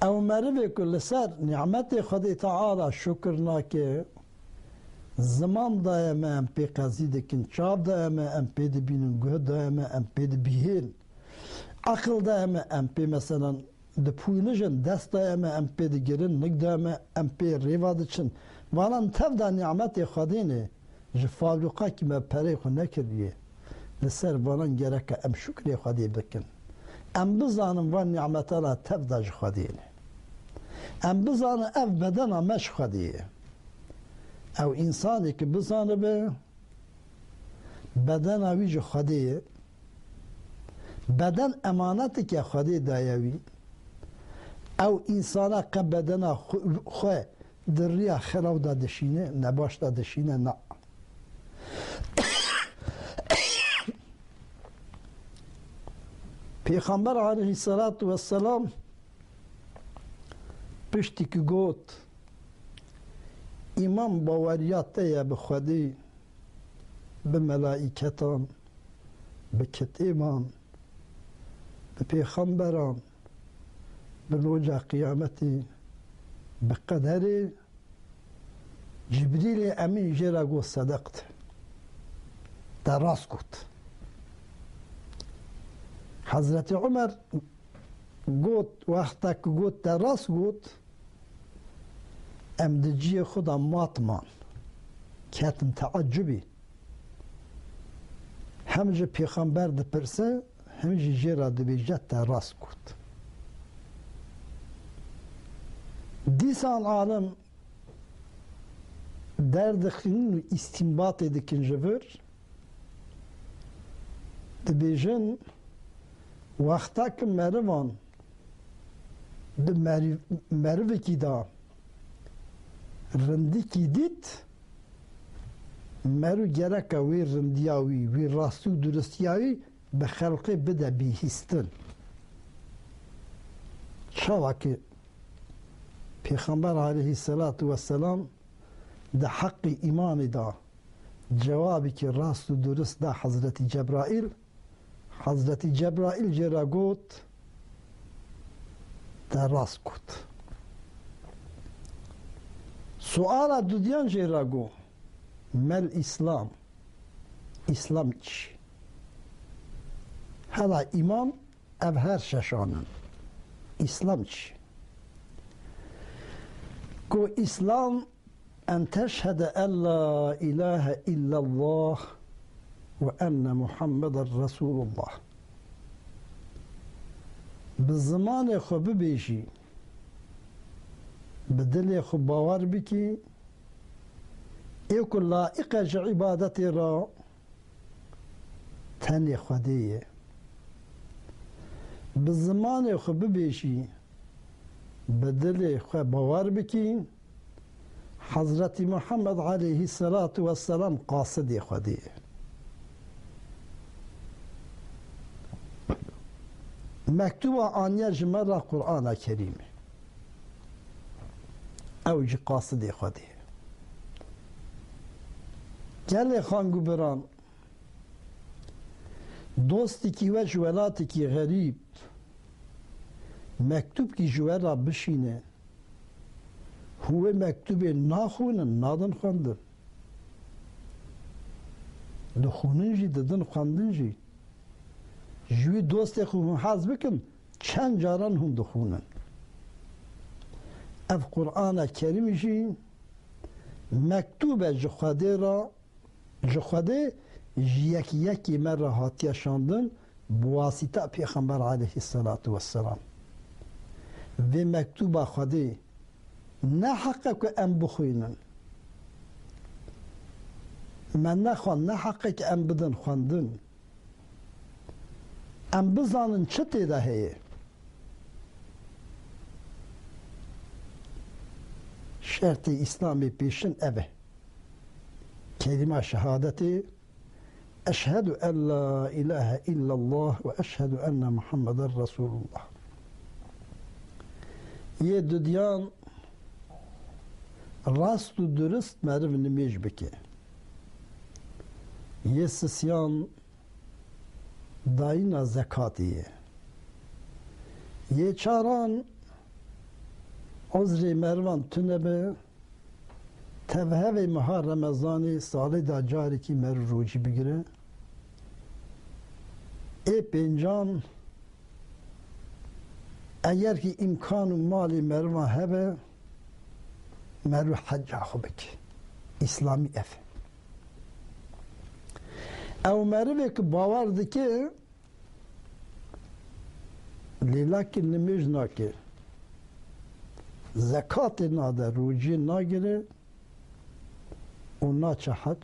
ew merivê ku li ser nîmetê Xwedê Teala şukir nake, ziman daye me em pê qezî dikin, çav daye me em pê dibînin, guh daye me em pê dibihên, aqil daye me em pê, meselan, dipûlijin, dest daye me em pê digirin, nik daye me em pê rêva diçin. Vanan tev de nîmetê Xwedê ne, ji fabrîqakî me perê xwe nekiriye. Li ser vanan gereke em şukrê Xwedê bikin. Em bizanin van nîmetana tev de ji Xwedê ne. Em bizanin ev bedena me ji Xwedê ye. Ew însanê ki bizanibe bedena wî ji Xwedê ye, beden emanetekê Xwedê daye wî, ew însana qe bedena xwe, xwe di riya xirab de dişîne, nebaş de dişîne, na. Pêxember aleyhisselatu vesselam piştî ki got, "Îman baweriya te ye bi Xwedê, bi melaîketan, bi kitêban, bi pêxemberan, bi roja qiyametê, bi qederê." Cibrîlê Emîn jê re got, "Sedeqte." Te rast got. Hezretî Umer got, wexta ku got, "Te rast got", em di cihê xwe de mat man. Ketin teecubî. Hem ji pêxember dipirse, hem jî jê re dibêje, "Te rast got." Dîsan alim derdixînin û îstînbatê dikin ji vir, dibêjin, wexta ki merivan di meriv-, merivikî de rindikî dît, meriv gereke wê rindiya wî, wî rastî û duristiya wî bi xelqê bide bihîstin. Çawa ki Pêxember aleyhisselatu vesselam di heqî îmanê de cewabekî rast û durist da Hezretî Cebraîl, Hezretî Cebraîl jê re got, "Te rast got." Suala dudiyan jê re got, "Mel Îslam?" Îslam çi? Hela îman ev her şeşan in. Îslam çi? Ku Îslam en teşhede en la ilahe illallah ve enne Muhammeden Resulullah. Bi zimanê xwe bibêjî, bi dilê xwe bawer bikî, ê ku laiq e ji îbadetê re, tenê Xwedê ye. Bi zimanê xwe bibêjî, bi dilê xwe bawer bikî, Hezretî Muhammed aleyhisselatu vesselam qasidê Xwedê ye. Mektuba aniye ji me re Qur'ana Kerîm e. Ew jî qasidê Xwedê ye. Gelê xangubiran, dostekî we ji welatekî xerîb mektûbkî ji we re bişîne, hûn wê mektûbê naxwînin, nadin xwendin. Dixwînin jî, didin xwendin jî. Ji wî dostê xwe hûn hez bikin, çend caran hûn dixwînin. Ev Qur'ana Kerîm jî mektûb e ji Xwedê re, ji Xwedê ji yek yekî me re hatiye şandin, bi wasîta Pêxember aleyhisselatu vesselam. Vê mektûba Xwedê ne heq e ku em bixwînin. Me nexwend, ne heq e ke em bidin xwendin. Em bizanin çi tê de heye. Şertê Îslamê pêşin ev e. Kelîma şehadetê, "Eşhedü en la ilahe illallah ve eşhedü enne Muhammeden Resulullah." Yê dudiyan rast û durist meriv nimêj bike. Yê sisiyan dayîna zekatê ye. Yê çaran uzrê merivan tune be, tevhevê meha Remezanê salê de carekî meriv rocî bigire. Ê pêncan, eger ki îmkan û malê merivan hebe, meriv hecca xwe bike. Îslamî ev e. Ew merivê ki bawer dike, lêlakî nimêj nake, zekatê nade, rociyê nagire û naçe hec,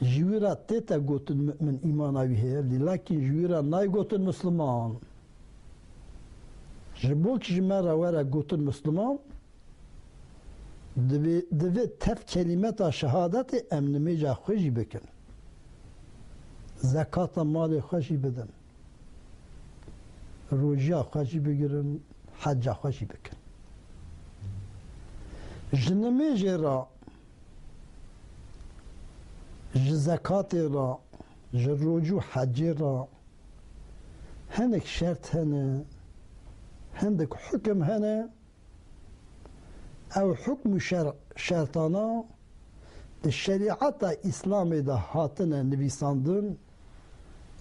ji wî re tête gotin mu'min, îmana wî heye, lêlakî ji wî re nayê gotin misliman. Ji bo ki ji me re were gotin misliman, Divê, divê tev kelîmeta şehadetê em nimêja xwe jî bikin. Zekata malê xwe jî bidin. Rojiya xwe jî bigirin, hecca xwe jî bikin. Ji nimêjê re, ji zekatê re, ji rocû hecê re hinek şert hene, hindik hukim hene. Ew hukm û şer-, şertana di şerîeta Îslamê de hatine nivîsandin,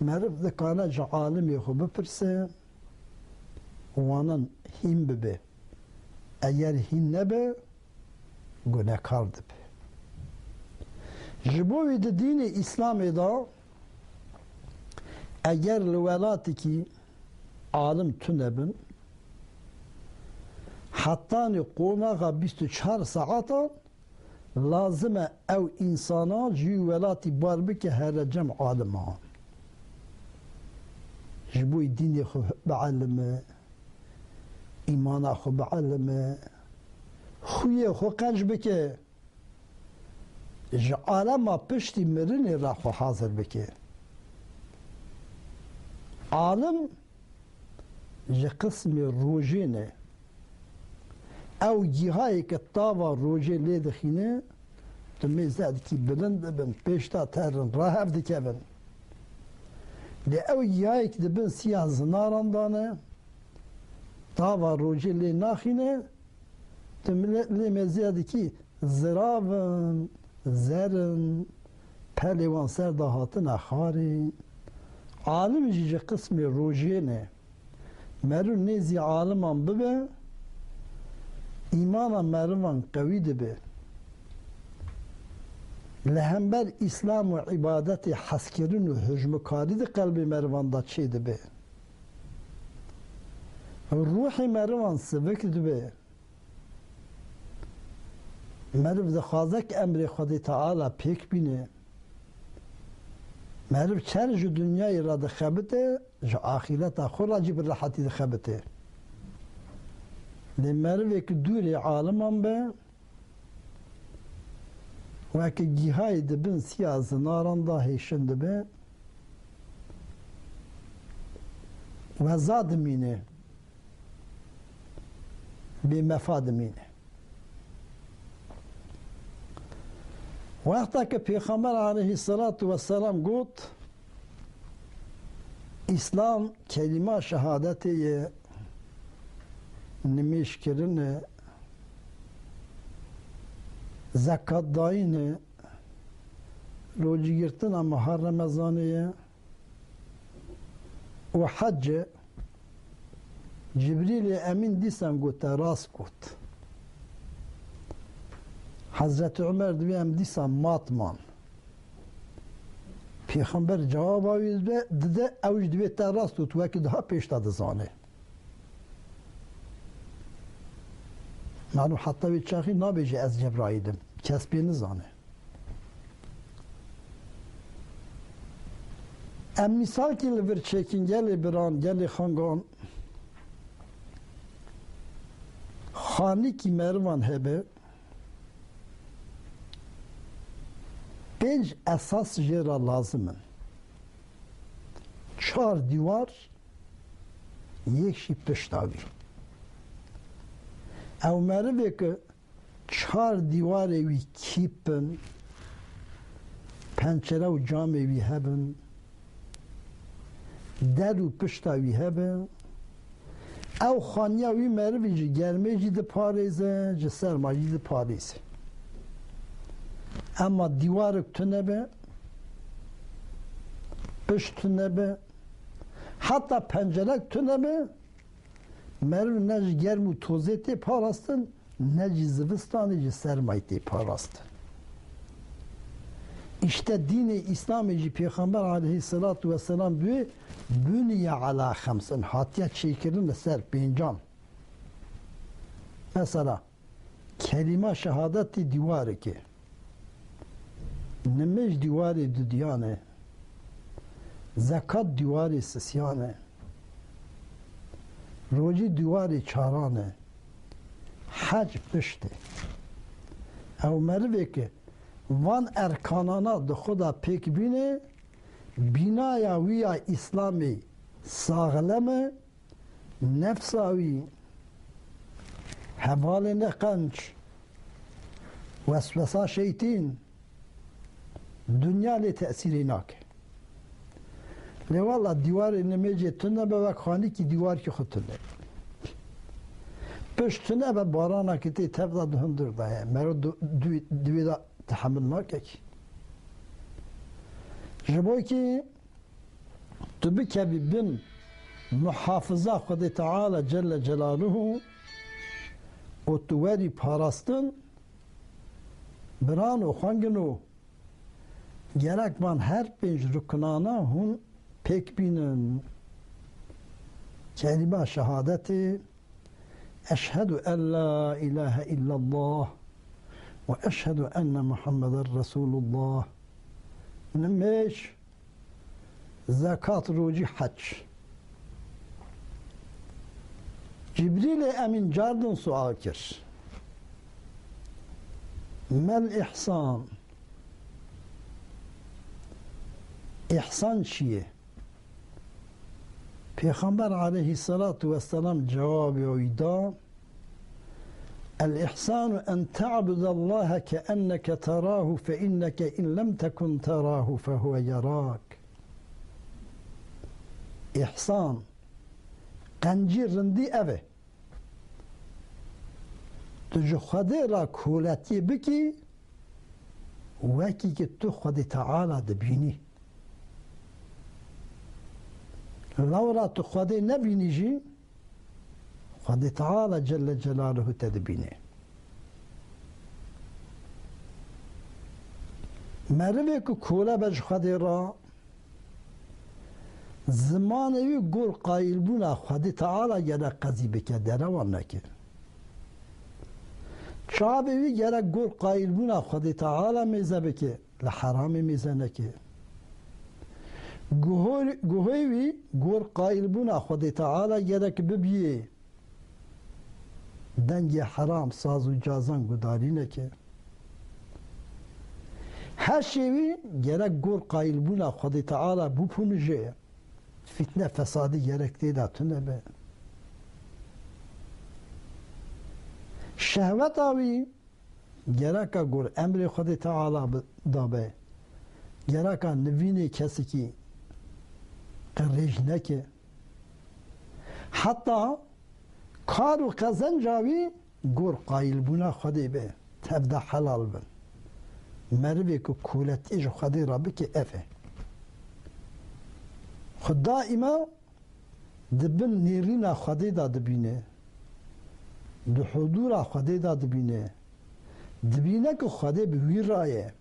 meriv dikane ji alimê xwe bipirse, wanan hîn bibe. Eger hîn nebe, gunekar dibe. Ji bo wî di dînê Îslamê de eger li welatekî alim tune bin, hetanî qonaxa bîst û çar saetan lazim e ew însana ji wî welatî bar bike here cem aliman. Ji bo wî dînê xwe bielime, îmana xwe bielime, xwiyê xwe qenc bike, ji alema piştî mirinê re xwe hazir bike. Alim ji qismê rojê ne. Ew gihayê ke tava rojê lê dixîne, tu mêze dikî bilind dibin, pêşta terin, rahev dikevin. Lê ew gihayê ke di bin siya zinaran de ne, tava rojê lê naxîne, tu mile-, lê mêze dikî zirav in, zer in, pelê wan ser de hatine xarê. Alim jî ji qismê rojê ne. Meriv nêzî aliman bibe, îmana merivan qewî dibe. Li hember Îslam û îbadetê hezkirin û hijmikarî di qelbê merivan de çêdibe. Ruhê merivan sivik dibe. Meriv dixwaze ki emrê Xwedê Teala pêk bîne. Meriv çend ji dinyayê re dixebite, ji axîreta xwe re jî bi rehetî dixebite. Lê merivê ki dûrê aliman be, weke gîhayê di bin siya zinaran de hêşin dibe, weza dimîne. Bêmefa dimîne. Wexta ke Pêxember aleyhisselatu vesselam got, Îslam kelîma şehadetê ye, nimêjkirin e, zekat dayîn e, rocîgirtina meha Remezanê ye, û hecê Cibrîlê Emîn dîsan gote, rast got. Hezretî Umer divê em dîsan mat man. Pêxember cewaba wî dide, dide, ew jî divê te rast got, wekî daha pêş te dizane. Manu heta wê çaxî nabêje ez Cebraîl im. Kes pê nizane. Em mîsalkî li vir çêkin, gelê biran, gelê xangan. Xanîkî merivan hebe, pênc esas jê re lazim in. Çar dîwar, yek jî pişta wî. Ew merivê ku çar dîwarê wî kîp bin, pencere û camê wî hebin, der û pişta wî hebe, ew xaniya wî merivî ji germê jî diparêze, ji serma jî diparêze. Ema dîwarek tune be, pişt tune be, heta pencerek tune be, meriv ne ji germ û tozê tê parastin, ne jî zivistanê ji sermayê tê parastin. Îşte dînê Îslamê jî Pêxember aleyhisselatu vesselam bi buniye ala xemsin, hatiye çêkirin li ser pêncan. Mesela, kelîma şehadetê dîwareke, nimêj dîwarê dudiyan e, zekat dîwarê sisiyan e, rojî dîwarê çaran e, hec pişt e. Ew merivê ke van erkanana di xwe de pêk bîne, bînaya wî ya Îslamê saxlem e, nefsa wî, hevalê neqenc, weswesa şeytîn, dinya lê tesîrê nake. Lê wela dîwarê nimêjê tune be, wek xanîkî dîwarkî xwe tune. Pişt tune be, baranakî tê tev de di hundir de ye. Mero du-, du-, di wê de tehemil nake kî. Ji bo kî tu bikevî bin muhafiza Xwedê Teala Celle Celaluhu û tu werî parastin, birano, xwengino, gerek van her pênc ruknana hûn pêk bînin. Kelîma şehadetê, Eşhedü en la ilahe illallah ve eşhedü enne Muhammeden Resulullah. Nimêj, zekat, rojî, hec. Cibrîlê Emîn cardin sual kir. Mel ihsan? Îhsan çi ye? Pêxember aleyhisselatu vesselam cewabê wî da, "El ihsanu en ta'budallaha ke enneke terahu fe inneke in lem tekun terahu fe huve yerak." Îhsan, qencî, rindî ev e. Tu ji Xwedê re koletiyê bikî, wekî ki tu Xwedê Teala dibînî. Lewra tu Xwedê nebînî jî, Xwedê Teala Celle Celaluhu te dibîne. Merivê ku kole be ji Xwedê re, zimanê wî gor qayîlbûna Xwedê Teala gerek qezî bike, derewan neke. Çavê wî gerek gor qayîlbûna Xwedê Teala mêze bike, li heramê mêze neke. Guhor-, guhê wî gor qayîlbûna Xwedê Teala gerek bibiyê. Dengê heram, saz û cazan gudarî neke. Heşê wî gerek gor qayîlbûna Xwedê Teala bipûnije. Fîtne, fesadî gerek tê de tune be. Şehweta wî gereka gor emrê Xwedê Teala bi-, da be. Gereka nivînê kesekî qirêj neke. Heta kar û qezenca wî gor qayîlbûna Xwedê be, tev de helal bin. Merivê ku koletiyê ji Xwedê re bike, ev e. Xwe daîma di bin nêrîna Xwedê de dibîne, di hudûra Xwedê de dibîne, dibîne ku Xwedê bi wî re ye.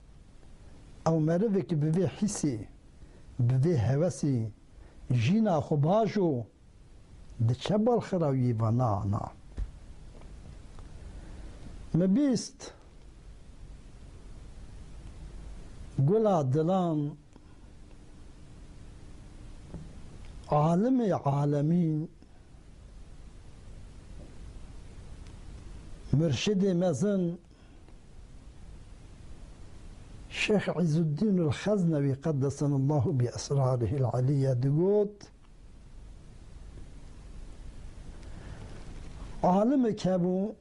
Ew merivê ku bi vê hîsê, bi vê hewesê jîna xwe bajo, diçe balxira wî, va na, na. Me bîst gula dilan, Alimê alemîn, murşidê mezin, Şêx Îzuddîn el-Xeznewî qeddesenallahu bi esrarihil aliyye digot, alimek hebû,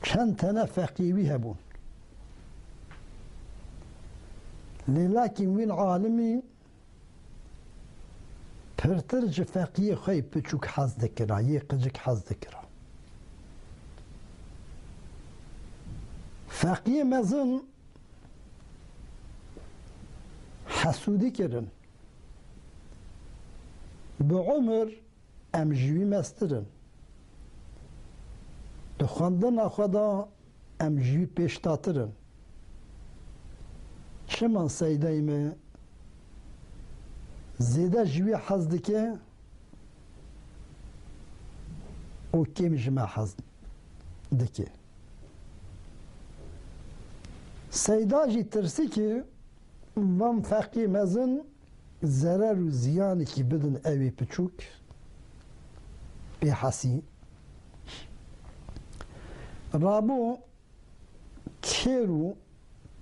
çend tene feqî wî hebûn. Lê lakin wîn alimî pirtir ji feqiyê xwe yê piçûk hez dikira, yê qicik hez dikira. Feqiyê mezin hesûdî kirin. Bi umir em ji wî mestir in. Di xwendina xwe de em ji wî pêştatir in. Çima Seydayê me zêde ji wî hez dike û kêm ji me hez dike? Seyda jî tirsî ki van feqî mezin zerer û ziyanekî bidin ewê piçûk, bêhesî. Rabû kêr û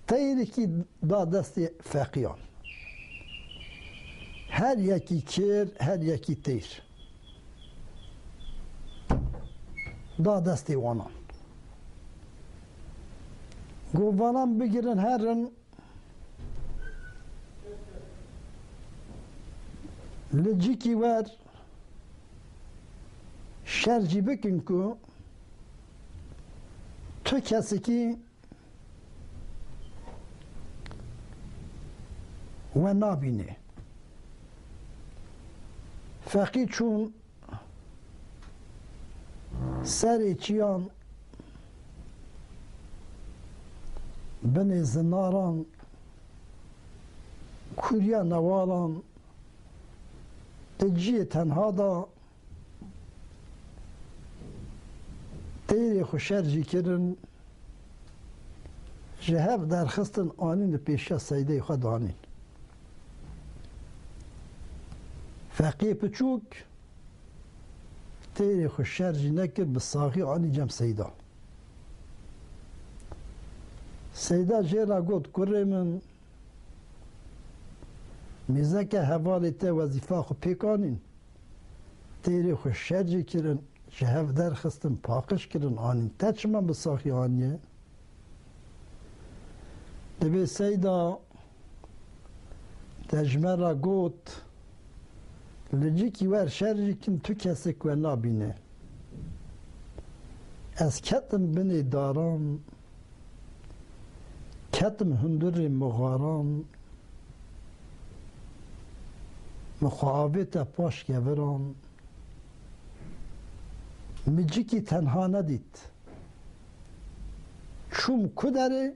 teyrekî da destê feqiyan. Her yekî kêr, her yekî teyr da destê wanan. Got, vanan bigirin, herin li cîkî wer şer jî bikin ku tu kesekî we nabîne. Feqî çûn serê çiyan, binê zinaran, kûriya newaran, di ciyê tenha de teyrê xwe şer jî kirin, ji hev derxistin, anîn li pêşiya Seydeyê xwe danîn. Feqiyê piçûk teyrê xwe şer jî nekir, bi saxî anî cem Seyda. Seyda jê re got, kurê min, mêzeke hevalê te wezîfa xwe pêk anîn, teyrê xwe şer jî kirin, ji hev derxistin, paqij kirin, anîn. Te çima bi saxî aniye? Dibê Seyda te ji me re got, li cîkî wer şer jî kin, tu kesek we nabîne. Ez ketim binê daran, ketim hundirê mixaran, min xwe avête paş keviran. Min cîkî tenha nedît. Çûm ku derê,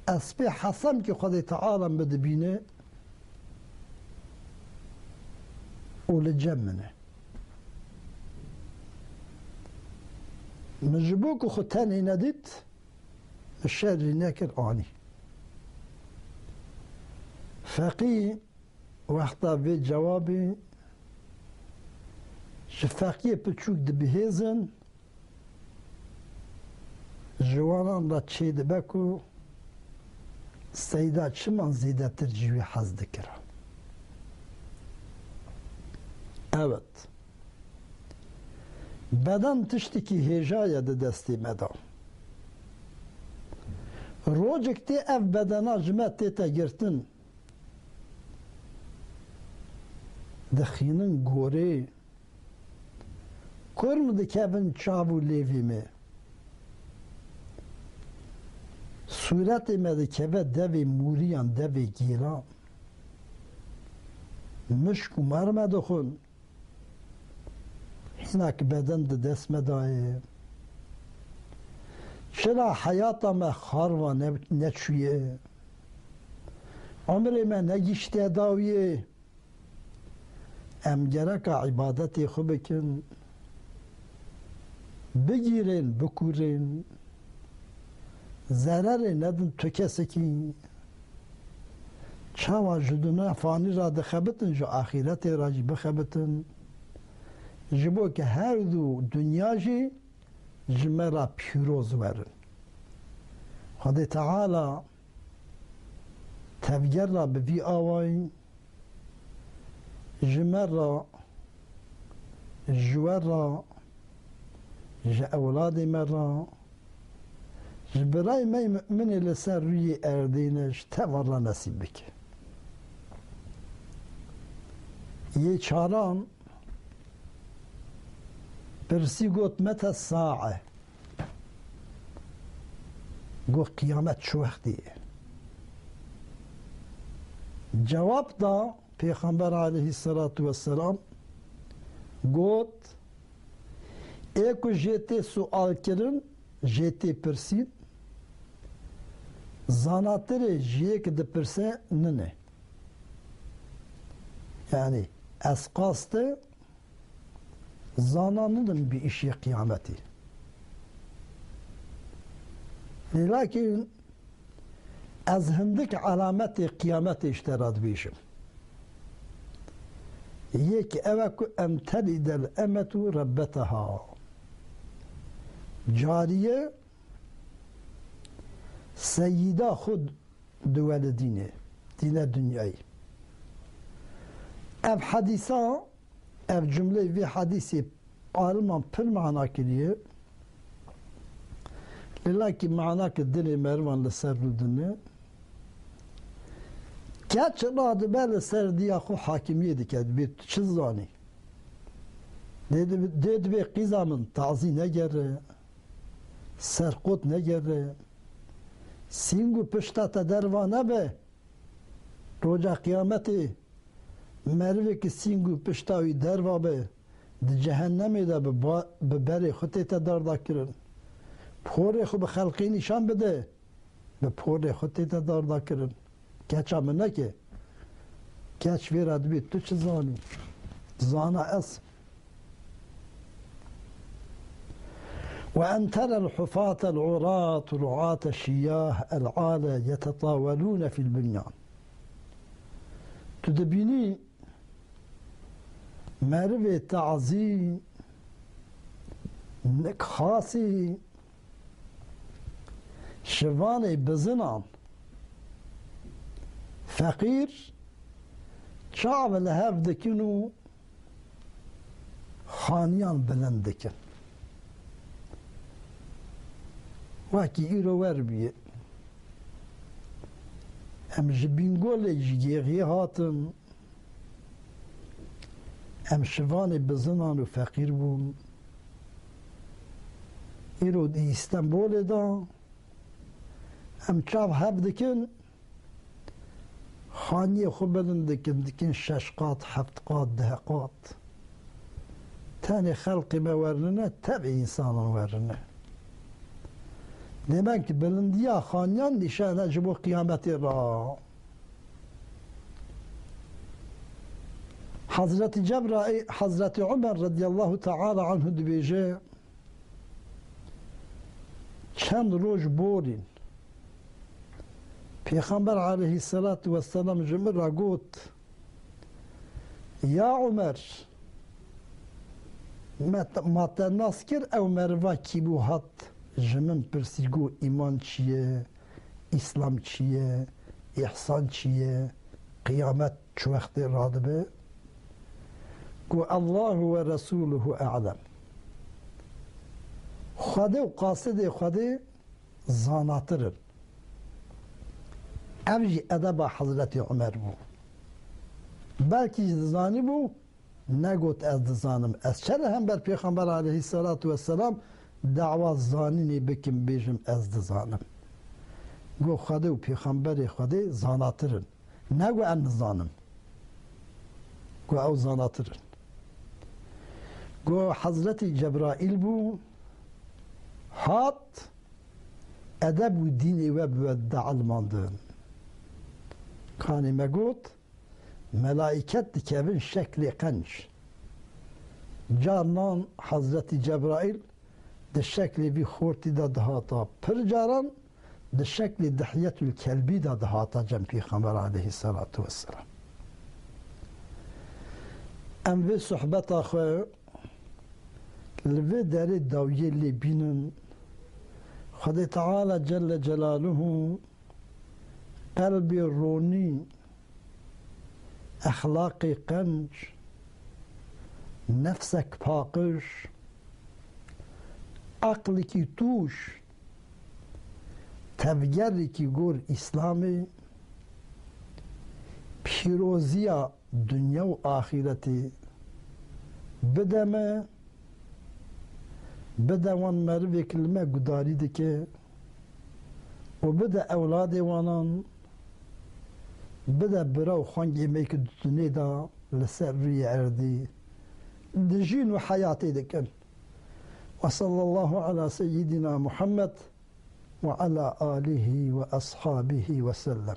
ez pê hesam ki Xwedê Teala min dibîne û li cem min e. Min ji bo ku xwe tenê nedît, min şer jî nekir, anî. Feqî wexta vê cewabê ji feqiyê piçûk dibihêzin, ji wanan re çêdibe ku Seyda çima zêdetir ji wî hez dikira. Evet. Beden tiştekî hêja ye di destê me de. Rojek tê ev bedena ji me tête girtin, dixînin gorê, kurm dikevin çav û lêvê me. Sûretê me dikeve devê mûriyan, devê gêlan. Mişk û mer me dixwin. Hinek beden di dest me de ye. Çira heyata me xarva ne-, neçûye? Umrê me negihiştiye dawiyê. Em gereka îbadetê xwe bikin, bigîrên, bikûrên, zererê nedin tu kesekî. Çawa ji dinya fanî re dixebitin, ji axîretê re jî bixebitin. Ji bo ke her du dinya jî ji me re pîroz werin. Xwedê Teala tevger re bi vî awayî ji me re, ji we re, ji ewladê me re, ji birayê me yê mu'minê li ser rûyê erdê ne, ji tevan re nesîb bike. Yê çaran pirsî got, "Mete sae?" Got, "Qiyamet çi wextê ye?" Cewab da Pêxember aleyhisselatu vesselam, got, "Ê ku jê tê sual kirin, jê tê pirsîn, zanatirê ji yê ki dipirse nine." Yanî ez qastê zana nidim bi îşê qiyametê. Lê lakin ez hindik elametê qiyametê ji te re dibêjim. Yek ew e ku en telidel emetu rebbeteha. Cariye seyîda xwe diwelidîne, dîne dinyayê. Ev hedîsa, ev cumleyê vê hedîsê aliman pir mana kiriye. Lê lakî mana ki dilê merivan li ser rûdine. Keç radibe li ser diya xwe hakimiyê dike, dibê tu çi zanî? Dê dibê, dê dibê qîza min tazî negere, serqot negere, sîng û pişta te derva nebe. Roja qiyametê merivê ki sîng û pişta wî derva be, di cehennemê de bi ba-, bi berê xwe tête dardakirin. Porê xwe bi xelqê nîşan bide, bi porê xwe tête dardakirin. Keça min neke. Keç vê re dibê tu çi zanî? Zana ez. Ve en terel hufatel uratu ruate şiyah el ale yetetawelune fil bunyan. Tu dibînî merivê tazî, nik xasî, şivanê bizinan, feqîr, çav li hev dikin û xaniyan bilind dikin. Wekî îro wer bûye. Em ji Bîngolê, ji Gêxiyê hatin. Em şivanê bizinan û feqîr bûn. Îro di Îstenbolê de em çav hev dikin, xaniyê xwe bilind dikin, dikin şeş qat, heft qat, deh qat. Tenê xelqê me wernine, tevê însanan wernine. Demek ki bilindiya xaniyan nîşane ji bo qiyametê re. Hazreti Cebraîl, Hazreti Umer radiyallahu teala anhu dibêje, çend roj borîn, Pêxember aleyhisselatu vesselam ji min re got, "Ya Umer, me te-, ma te nas kir ew meriva kî bû hat ji min pirsî got, 'Îman çi ye? Îslam çi ye? Îhsan çi ye? Qiyamet çi wextê radibe?' Got, 'Allahu ve Resuluhu a'lem.' Xwedê û qasidê Xwedê zanatir in. Ev jî edeba Hezretî Umer bû. Belkî jî dizanîbû, negot, "Ez dizanim." Ez çi li hember Pêxember aleyhisselatu vesselam dawa zanînê bikim, bêjim, "Ez dizanim"? Got, "Xwedê û Pêxemberê Xwedê zanatir in." Negot, "Ez nizanim." Got, "Ew zanatir in." Got, Hezretî Cebraîl bû, hat, edeb û dînê we bi we dielmandin. Kanê me got, "Melaîket dikevin şeklê qenc." Carnan Hezretî Cebraîl di şeklê vî xortî de dihata. Pir caran di şeklê Dihyetul Kelbî de dihata cem Pêxember aleyhisselatu vesselam. Em vê sohbeta xwe li vê derê dawiyê lê bînin. Xwedê Teala Celle Celaluhu qelbê ronî, exlaqê qenc, nefsek paqij, aqlikî tûj, tevgerekî gor Îslamê, pîroziya dinya û axîretê bide me, bide wan merivê ki li me gudarî dike û bide ewladê wanan, bide bira û xwengê me ki di dunê de li ser rûyê erdî dijîn û heyatê dikin. Ve sallallahu ala seyyidina Muhammed ve ala alihi ve ashabihi ve sellem.